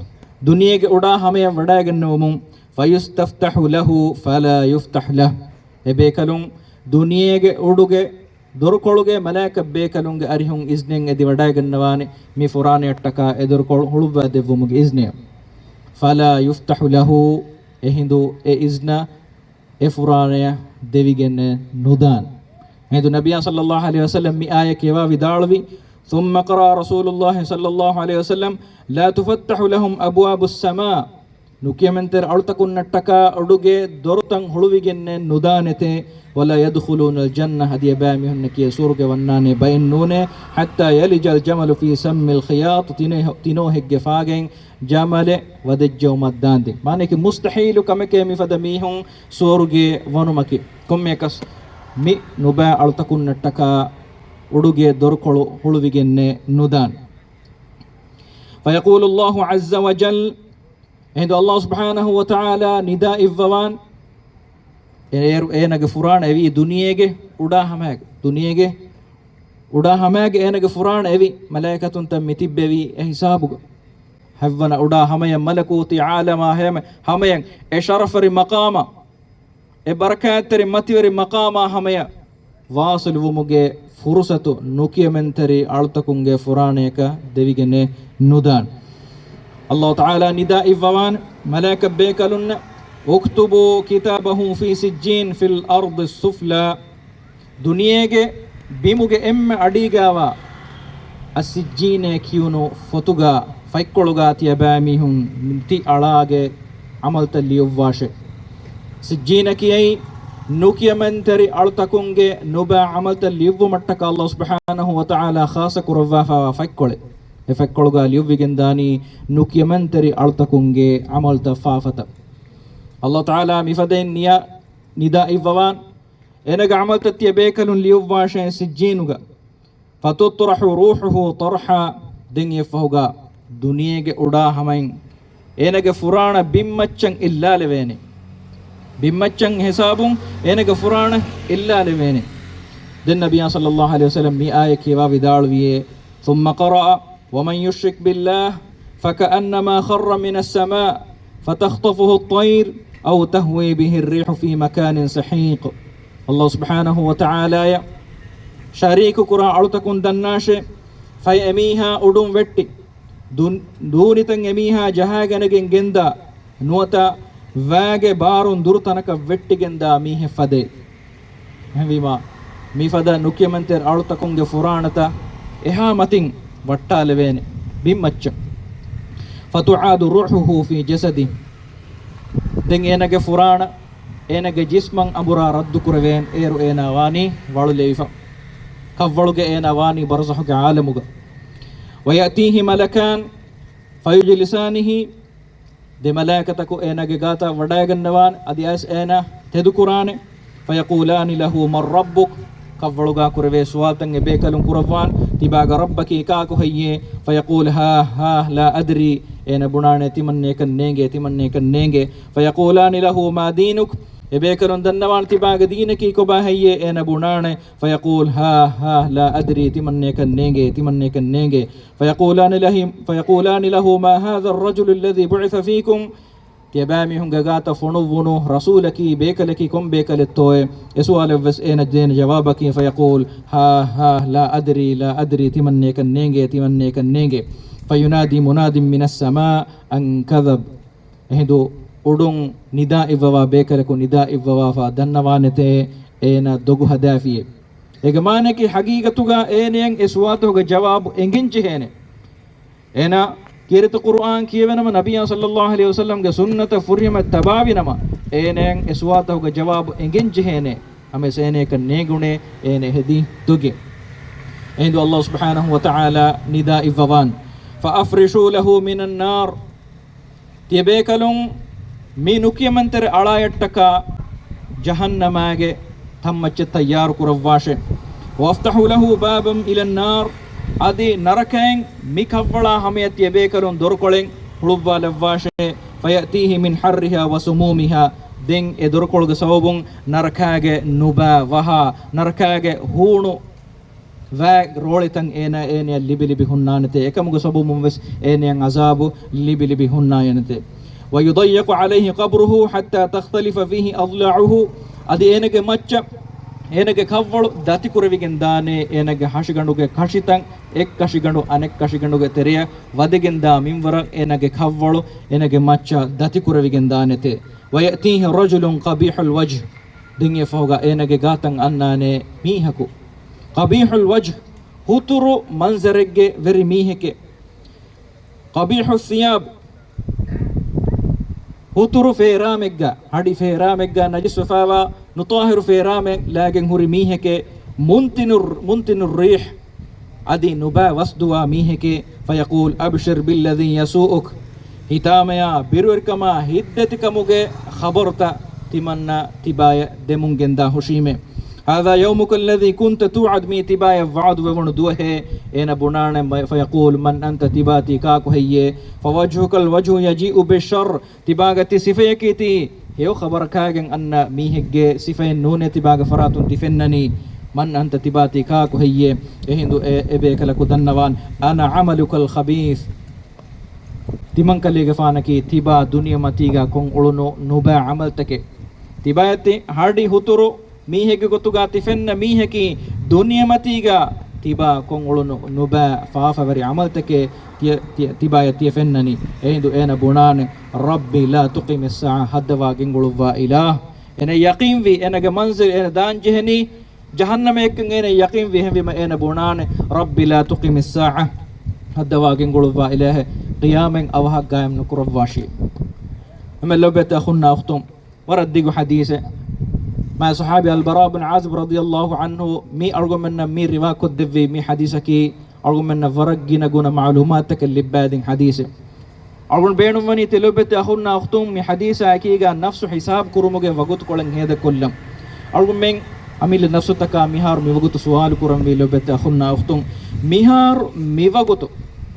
ދުނިޔޭގެ އުޑާ ހަމަޔަށް ވަޑައިގެންނެވުމުން، فيستفتح له فلا يفتح له. އެ ބޭކަލުން ދުނިޔޭގެ އުޑުގެ ދޮރުކޮޅުގެ މަލާއިކަ ބޭކަލުންގެ އަރިހުން އިޒްނެއް އެދި ވަޑައިގަންނަވާނެ، މި ފުރާނަޔަށްޓަކާ އެ ދޮރުކޮޅު ހުޅުއްވާ ދެއްވުމުގެ އިޒްނެއް. فلا يفتح له، އެހިނދު އެ އިޒްނަ އެ ފުރާނަޔަށް ދެވިގެން ނުދާން. އެހިނދު ނަބިޔާ ޞައްލައްލާހު ޢަލައިހި ވަސައްލަމް މި އާޔަތް ކިޔަވާ ވިދާޅުވި، ثم قرأ رسول الله صلى الله عليه وسلم، لا تفتح لهم أبواب السماء، ނުކިޔަމަންތެރި އަޅުތަކުންނަށްޓަކާ އުޑުގެ ދޮރުތައް ހުޅުވިގެންނެއް ނުދާނެތޭ، ولا يدخلون الجنة، އަދި އެބައިމީހުންނަކީ ސުވަރުގެ ވަންނާނޭ ބައެއް ނޫނޭ، حتى يلج الجمل في سم الخياط، ތިނޯ، ތިނޯހެއްގެ ފާގައިން ޖަމަލެއް ވަދެއްޖެއުމަށް ދާންދެން. މާނައަކީ މުސްތަޙީލު ކަމެކޭ މިފަދަ މީހުން ސުވަރުގެ ވަނުމަކީ. ކޮންމެއަކަސް މި ނުބައި އަޅުތަކުންނަށްޓަކާ އުޑުގެ ދޮރުކޮޅު ހުޅުވިގެންނެއް ނުދާން. فيقول الله عز وجل، އެހިނދު ﷲ ސުބްޙާނަހޫ ވަތަޢާލާ ނިދާއިއްވަވާން، އޭރު އޭނަގެ ފުރާނަ އެވީ ދުނިޔޭގެ އުޑާ ހަމައިގެ، ދުނިޔޭގެ އުޑާ ހަމައިގެ އޭނަގެ ފުރާނަ އެވި މަލާއިކަތުންތައް މިތިއްބެވީ އެ ހިސާބުގަ. ހަތްވަނަ އުޑާ ހަމަޔަށް މަލަކޫތީ ޢާލަމާ ހަމަ، ހަމަޔަށް އެ ޝަރަފުވެރި މަޤާމަށް، އެ ބަރަކާތްތެރި މަތިވެރި މަޤާމާ ހަމަޔަށް ވާސިލުވުމުގެ ފުރުޞަތު ނުކިޔަމަންތެރި އަޅުތަކުންގެ ފުރާނަޔަކަށް ދެވިގެނެއް ނުދާން. ﷲ ތަޢާލާ ނިދާ އިއްވަވާން މަލާއިކަ ބޭކަލުންނަށް، اكتبوا كتابه في سجين في الأرض السفلى. ދުނިޔޭގެ ބިމުގެ އެންމެ އަޑީގާވާ އައްސިއްޖީނޭ ކިޔުނު ފޮތުގާ ފަތްކޮޅުގާ ތިޔަބައިމީހުން ތި އަޅާގެ ޢަމަލުތައް ލިޔުއްވާށޭ. ސިއްޖީނަ ކިޔައީ ނުކިޔަމަންތެރި އަޅުތަކުންގެ ނުބައި ޢަމަލުތައް ލިޔުއްވުމަށްޓަކާ ﷲ ސުބްޙާނަހޫ ވަތަޢާލާ ޚާއްޞަ ކުރައްވާފައިވާ ފަތްކޮޅެއް. އެ ފަތްކޮޅުގަ ލިޔުއްވިގެންދާނީ ނުކިޔަމަންތެރި އަޅުތަކުންގެ ޢަމަލުތައް ފާފަތައް. ﷲ ތަޢާލާ މިފަދައިން ނިޔާ، ނިދާ އިއްވަވާން، އޭނަގެ ޢަމަލުތައް ތިޔަބޭކަލުން ލިޔުއްވާށޭ ސިއްޖީނުގަ. فتطرح روحه طرحا، ދެން އެއަށްފަހުގަ ދުނިޔޭގެ އުޑާ ހަމައިން އޭނަގެ ފުރާނަ ބިންމައްޗަށް އެއްލާލެވޭނެ. ބިންމައްޗަށް ހިސާބުން އޭނަގެ ފުރާނަ އެއްލާލެވޭނެ. ދެން ނަބިއްޔާ ޞައްލައްލާހު ޢަލައިހި ވަސައްލަމް މި އާޔަތް ކިޔަވާ ވިދާޅުވިއޭ، ثم قرأ، ومن يشرك بالله فكأنما خر من السماء فتخطفه الطير أو تهوي به الريح في مكان سحيق. ﷲ ސުބްޙާނަހޫ ވަތަޢާލާޔަށް ޝަރީކު ކުރާ އަޅުތަކުން ދަންނާށޭ، ފަހެ އެމީހާ އުޑުން ވެއްޓި، ދޫ-، ދޫނިތައް އެމީހާ ޖަހާގަނެގެން ގެންދާ، ނުވަތަ ވައިގެ ބާރުން ދުރު ތަނަކަށް ވެއްޓިގެންދާ މީހެއް ފަދައޭ. އެހެންވީމާ، މިފަދަ ނުކިޔަމަންތެރި އަޅުތަކުންގެ ފުރާނަތައް އެހާ މަތިން ވައްޓާލެވޭނެ ބިންމައްޗަށް. فتعاد روحه في جسده. ދެން އޭނަގެ ފުރާނަ އޭނަގެ ޖިސްމަށް އަނބުރާ ރައްދުކުރެވޭން. އޭރު އޭނާ ވާނީ ވަޅުލެވިފަ. ކަށްވަޅުގަ އޭނާ ވާނީ ބަރްޒަޚުގެ ޢާލަމުގަ. ويأتيه ملكان فيجلسانه. ދެ މަލާއިކަތަކު އޭނާގެ ގާތަށް ވަޑައިގަންނަވާނެ، އަދި އައިސް އޭނާ ތެދުކުރާނެ. فيقولان له من ربك؟ ކަށްވަޅުގާ ކުރެވޭ ސުވާލުތައް އެބޭކަލުން ކުރައްވާނެ، ތިބާގެ ރައްބަކީ ކާކު ހެއްޔޭ؟ فيقول ها ها لا أدري. އޭނާ ބުނާނެ، ތިމަންނައަކަށް ނޭނގޭ، ތިމަންނައަކަށް ނޭނގޭ. فيقولان له ما دينك؟ އެބޭކަލުން ދަންނަވާނެ، ތިބާގެ ދީނަކީ ކޮބާ ހެއްޔޭ؟ އޭނާ ބުނާނެ، فيقول ها ها لا أدري، ތިމަންނައަކަށް ނޭނގޭ، ތިމަންނައަކަށް ނޭނގޭ. فيقولان له، فيقولان له ما هذا الرجل الذي بعث فيكم؟ ތިޔަބައިމީހުންގެ ގާތަށް ފޮނުއްވުނު ރަސޫލަކީ، ބޭކަލަކީ ކޮން ބޭކަލެއްތޯއޭ؟ އެ ސުވާލަށްވެސް އޭނަ ދޭނެ ޖަވާބަކީ، فيقول ها ها لا أدري لا أدري، ތިމަންނައަކަށް ނޭނގޭ، ތިމަންނައަކަށް ނޭނގޭ. فينادي مناد من السماء أن كذب. އެހިނދު އުޑުން ނިދާ އިއްވަވާ ބޭކަލަކު ނިދާ އިއްވަވާފަ ދަންނަވާނެތޭ އޭނަ ދޮގު ހަދާފިއޭ. އޭގެ މާނައަކީ ހަގީގަތުގަ އޭނައަށް އެ ސުވާލުތަކުގެ ޖަވާބު އެނގެން ޖެހޭނެ. އޭނަ ކީރިތި ޤުރުއާން ކިޔެވިނަމަ، ނަބިއްޔާ ޞައްލައްލާހު ޢަލައިހި ވަސައްލަމްގެ ސުންނަތަށް ފުރިހަމަ ތަބާވިނަމަ، އޭނައަށް އެ ސުވާލުތަކުގެ ޖަވާބު އެނގެން ޖެހޭނެ. ހަމަޔަސް އޭނައަކަށް ނޭނގުނޭ އޭނަ ހެދި ދޮގެއް. އެހިނދު ﷲ ސުބްޙާނަހޫ ވަތަޢާލާ ނިދާ އިއްވަވާން، فأفرشوا له من النار. ތިޔަބޭކަލުން މި ނުކިޔަމަންތެރި އަޅާޔަށްޓަކާ ޖަހަންނަމާގެ ތަންމައްޗަށް ތައްޔާރު ކުރައްވާށޭ. وافتحوا له بابا إلى النار. އަދި ނަރަކައިން މި ކަށްވަޅާ ހަމަޔަށް ތިޔަބޭކަލުން ދޮރުކޮޅެއް ހުޅުއްވާލައްވާށޭ. فيأتيه من حرها وسمومها. ދެން އެ ދޮރުކޮޅުގެ ސަބަބުން ނަރަކާގެ ނުބައި ވަހާ، ނަރަކާގެ ހޫނު ވައި ރޯޅިތައް އޭނަ، އޭނަޔަށް ލިބި ލިބި ހުންނާނެތޭ. އެކަމުގެ ސަބަބުން ވެސް އޭނަޔަށް ޢަޒާބު ލިބި ލިބި ހުންނާނެތޭ. ويضيق عليه قبره حتى تختلف فيه أضلاعه. އަދި އޭނަގެ މައްޗަށް، އޭނަގެ ކަށްވަޅު ދަތިކުރެވިގެން ދާނެ، އޭނަގެ ހަށިގަނޑުގެ ކަށިތައް އެއްކަށިގަނޑު އަނެއްކަށިގަނޑުގެ ތެރެޔަށް ވަދެގެން ދާ މިންވަރަށް އޭނަގެ ކަށްވަޅު، އޭނަގެ މައްޗަށް ދަތިކުރެވިގެން ދާނެތޭ. ويأتيه رجل قبيح الوجه. ދެން އެފަހުގަ އޭނަގެ ގާތަށް އަންނާނެ މީހަކު. قبيح الوجه، ހުތުރު މަންޒަރެއްގެ ވެރި މީހެކޭ. قبيح الثياب، ހުތުރު ފޭރާމެއްގަ، ހަޑި ފޭރާމެއްގަ ނަޖިސްވެފައިވާ، ނުޠާހިރު ފޭރާމެއް ލާގެން ހުރި މީހެކޭ. منتن، منتن الريح، އަދި ނުބައި ވަސްދުވާ މީހެކޭ. فيقول أبشر بالذي يسوءك. ހިތާމަޔާ، ބިރުވެރިކަމާ، ހިތްދަތިކަމުގެ ޚަބަރުތައް ތިމަންނަ ތިބާޔަށް ދެމުން ގެންދާ ހުށީމޭ. هذا يومك الذي كنت توعد، މީ ތިބާޔަށް ވަޢުދު ވެވުނު ދުވަހޭ. އޭނަ ބުނާނެ، فيقول من أنت، ތިބާ ތީ ކާކު ހެއްޔޭ؟ فوجهك الوجه يجيء بالشر، ތިބާގަ ތި ސިފަޔަކީ ތީ ހެޔޮ ޚަބަރަކާގެން އަންނަ މީހެއްގެ ސިފައެއް ނޫނޭ ތިބާގެ ފަރާތުން ތި ފެންނަނީ. من أنت، ތިބާ ތީ ކާކު ހެއްޔޭ؟ އެހިނދު އެ، އެބޭކަލަކު ދަންނަވާން، أنا عملك الخبيث. ތިމަންކަލޭގެފާނަކީ ތިބާ ދުނިޔެމަތީގަ ކޮށް އުޅުނު ނުބައި ޢަމަލުތަކެއް. ތިބާޔަށް ތި ހަޑި ހުތުރު މީހެއްގެ ގޮތުގަ ތި ފެންނަ މީހަކީ ދުނިޔެމަތީގަ ތިބާ ކޮށް އުޅުނު ނުބައި ފާފަވެރި ޢަމަލުތަކެއް ތިޔަ-، ތިޔަ-، ތިބާޔަށް ތިޔަ ފެންނަނީ. އެހިނދު އޭނަ ބުނާނެ، رب لا تقم الساعة، ހައްދަވާ ގެންގުޅުއްވާ އިލާހް. އޭނަ ޔަޤީންވީ އޭނަގެ މަންޒިލް އޭނަ ދާން ޖެހެނީ ޖަހަންނަމައެއްކަން އޭނަ ޔަޤީންވީ. އެހެންވީމަ އޭނަ ބުނާނެ، رب لا تقم الساعة، ހައްދަވާ ގެންގުޅުއްވާ އިލާހެއް، ޤިޔާމަތް އަވަހަށް ޤާއިމް ނުކުރައްވާށި. އެމެ ލޮބެތި އަޚުންނާ އުޚްތުން، ވަރަށް ދިގު ޙަދީޘެއް. މާތް ޞަޙާބީ އަލްބަރާ ބިން ޢާޒިބް ރަޟިޔަﷲ ޢަންހު މި އަޅުގަނޑުމެންނަށް މި ރިވާ ކޮށްދެއްވީ މި ޙަދީޘަކީ އަޅުގަނޑުމެންނަށް ވަރަށް ގިނަ ގުނަ މަޢުލޫމާތުތަކެއް ލިއްބާދިން ޙަދީޘެއް. އަޅުގަނޑު ބޭނުންވަނީ ތި ލޮބުވެތި އަޚުންނާ އުޚްތުން މި ޙަދީޘާ އެކީގާ ނަފްސު ޙިސާބު ކުރުމުގެ ވަގުތުކޮޅެއް ހޭދަކޮށްލަން. އަޅުގަނޑުމެން އަމިއްލަ ނަފްސުތަކާ މިހާރު މިވަގުތު ސުވާލު ކުރަންވީ ލޮބުވެތި އަޚުންނާ އުޚްތުން މިހާރު މިވަގުތު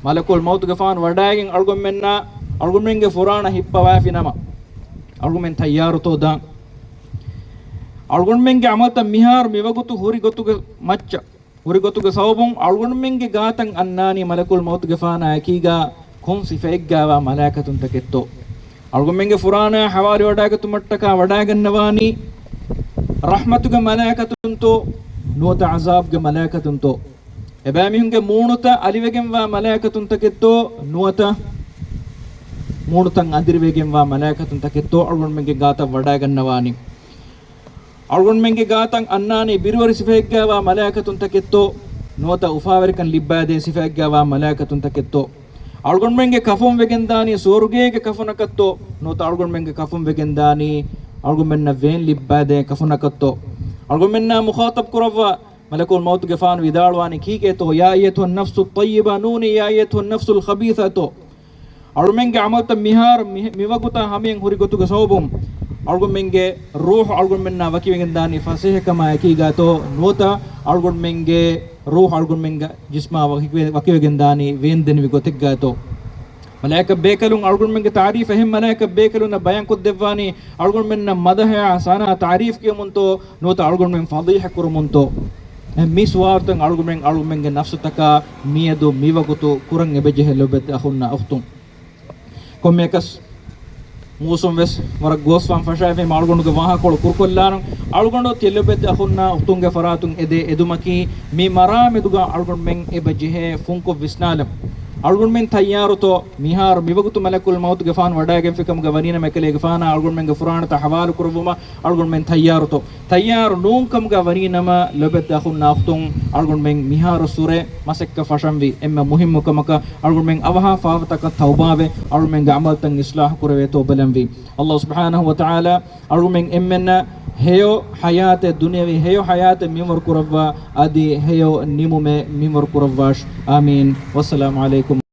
މަލަކުލް މައުތުގެފާނު ވަޑައިގެން އަޅުގަނޑުމެންނާ އަޅުގަނޑުމެންގެ ފުރާނަ ހިއްޕަވާފި ނަމަ، އަޅުގަނޑުމެން ތައްޔާރުތޯ ދާން؟ އަޅުގަނޑުމެންގެ ޢަމަލުތައް މިހާރު މިވަގުތު ހުރި ގޮތުގެ މައްޗަށް، ހުރި ގޮތުގެ ސަބަބުން އަޅުގަނޑުމެންގެ ގާތަށް އަންނާނީ މަލަކުލް މައުތުގެފާނާ އެކީގާ ކޮން ސިފައެއްގާވާ މަލާއިކަތުންތަކެއްތޯ؟ އަޅުގަނޑުމެންގެ ފުރާނަ ޙަވާލުވެވަޑައިގަތުމަށްޓަކާ ވަޑައިގަންނަވާނީ ރަޙްމަތުގެ މަލާއިކަތުންތޯ ނުވަތަ ޢަޒާބުގެ މަލާއިކަތުންތޯ؟ އެބައިމީހުންގެ މޫނުތައް އަލިވެގެންވާ މަލާއިކަތުންތަކެއްތޯ ނުވަތަ މޫނުތައް އަނދިރިވެގެންވާ މަލާއިކަތުންތަކެއްތޯ އަޅުގަނޑުމެންގެ ގާތަށް ވަޑައިގަންނަވާނީ؟ އަޅުގަނޑުމެންގެ ގާތަށް އަންނާނީ ބިރުވެރި ސިފައެއްގާވާ މަލާއިކަތުންތަކެއްތޯ ނުވަތަ އުފާވެރިކަން ލިއްބާދޭ ސިފައެއްގާވާ މަލާއިކަތުންތަކެއްތޯ؟ އަޅުގަނޑުމެންގެ ކަފުން ވެގެންދާނީ ސުވަރުގޭގެ ކަފުނަކަށްތޯ ނުވަތަ އަޅުގަނޑުމެންގެ ކަފުން ވެގެންދާނީ އަޅުގަނޑުމެންނަށް ވޭން ލިއްބާދޭ ކަފުނަކަށްތޯ؟ އަޅުގަނޑުމެންނާ މުޚާޠަބް ކުރައްވާ މަލަކުލް މައުތުގެފާނު ވިދާޅުވާނީ ކީކޭތޯ؟ يا أيتها النفس الطيبة ނޫނީ يا أيتها النفس الخبيثة ތޯ؟ އަޅުމެންގެ ޢަމަލުތައް މިހާރު މި-، މިވަގުތާ ހަމަޔަށް ހުރި ގޮތުގެ ސަބަބުން އަޅުގަނޑުމެންގެ ރޫޙު އަޅުގަނޑުމެންނާ ވަކިވެގެންދާނީ ފަސޭހަކަމާ އެކީގާތޯ ނުވަތަ އަޅުގަނޑުމެންގެ ރޫޙު އަޅުގަނޑުމެންގެ ޖިސްމާ ވަކިވެ-، ވަކިވެގެންދާނީ ވޭންދެނިވި ގޮތެއްގާތޯ؟ މަލާއިކަ ބޭކަލުން އަޅުގަނޑުމެންގެ ތަޢުރީފް އެހެން މަލާއިކަ ބޭކަލުންނަށް ބަޔާންކޮށްދެއްވާނީ އަޅުގަނޑުމެންނަށް މަދަޙަޔާ ސަނާ ތަޢުރީފް ކިޔަމުންތޯ ނުވަތަ އަޅުގަނޑުމެން ފަޟީޙަ ކުރަމުންތޯ؟ މި ސުވާލުތައް އަޅުގަނޑުމެން އަޅުގަނޑުމެންގެ ނަފްސުތަކާ މިއަދު މިވަގުތު ކުރަން އެބަޖެހޭ ލޮބުވެތި އަޚުންނާ އުޚްތުން. ކޮންމެއަކަސް މޫސުން ވެސް ވަރަށް ގޯސްފާން ފަށާފީމަ އަޅުގަނޑުގެ ވާހަކަކޮޅު ކުރުކޮށްލާނަން. އަޅުގަނޑު ތި ލޮބުވެތި އަޚުންނާ އުޚްތުންގެ ފަރާތުން އެދޭ އެދުމަކީ މި މަރާމެދުގަ އަޅުގަނޑުމެން އެބަ ޖެހޭ ފުންކޮށް ވިސްނާލަން. އަޅުގަނޑުމެން ތައްޔާރުތޯ؟ މިހާރު މިވަގުތު މަލަކުލް މައުތުގެފާނު ވަޑައިގެންފިކަމުގަ ވަނީނަމަ އެކަލޭގެފާނާ އަޅުގަނޑުމެންގެ ފުރާނަތައް ޙަވާލު ކުރުއްވުމަށް އަޅުގަނޑުމެން ތައްޔާރުތޯ؟ ތައްޔާރު ނޫންކަމުގަ ވަނީނަމަ ލޮބުވެތި އަޚުންނާ އުޚްތުން އަޅުގަނޑުމެން މިހާރު ސުރެ މަސައްކަތް ފަށަންވީ. އެންމެ މުހިއްމު ކަމަކަށް އަޅުގަނޑުމެން އަވަހާ ފާފަތަކަށް ތައުބާވެ، އަޅުގަނޑުމެންގެ ޢަމަލުތައް އިޞްލާޙު ކުރެވޭތޯ ބަލަންވީ. ﷲ ސުބްޙާނަހޫ ވަތަޢާލާ އަޅުގަނޑުމެން އެންމެންނަށް ހެޔޮ ޙަޔާތެއް ދުނިޔަވީ ހެޔޮ ޙަޔާތެއް މިންވަރު ކުރައްވާ، އަދި ހެޔޮ ނިމުމެއް މިންވަރު ކުރައްވާށި. އާމީން. ވައްސަލާމު ޢަލައިކުމް.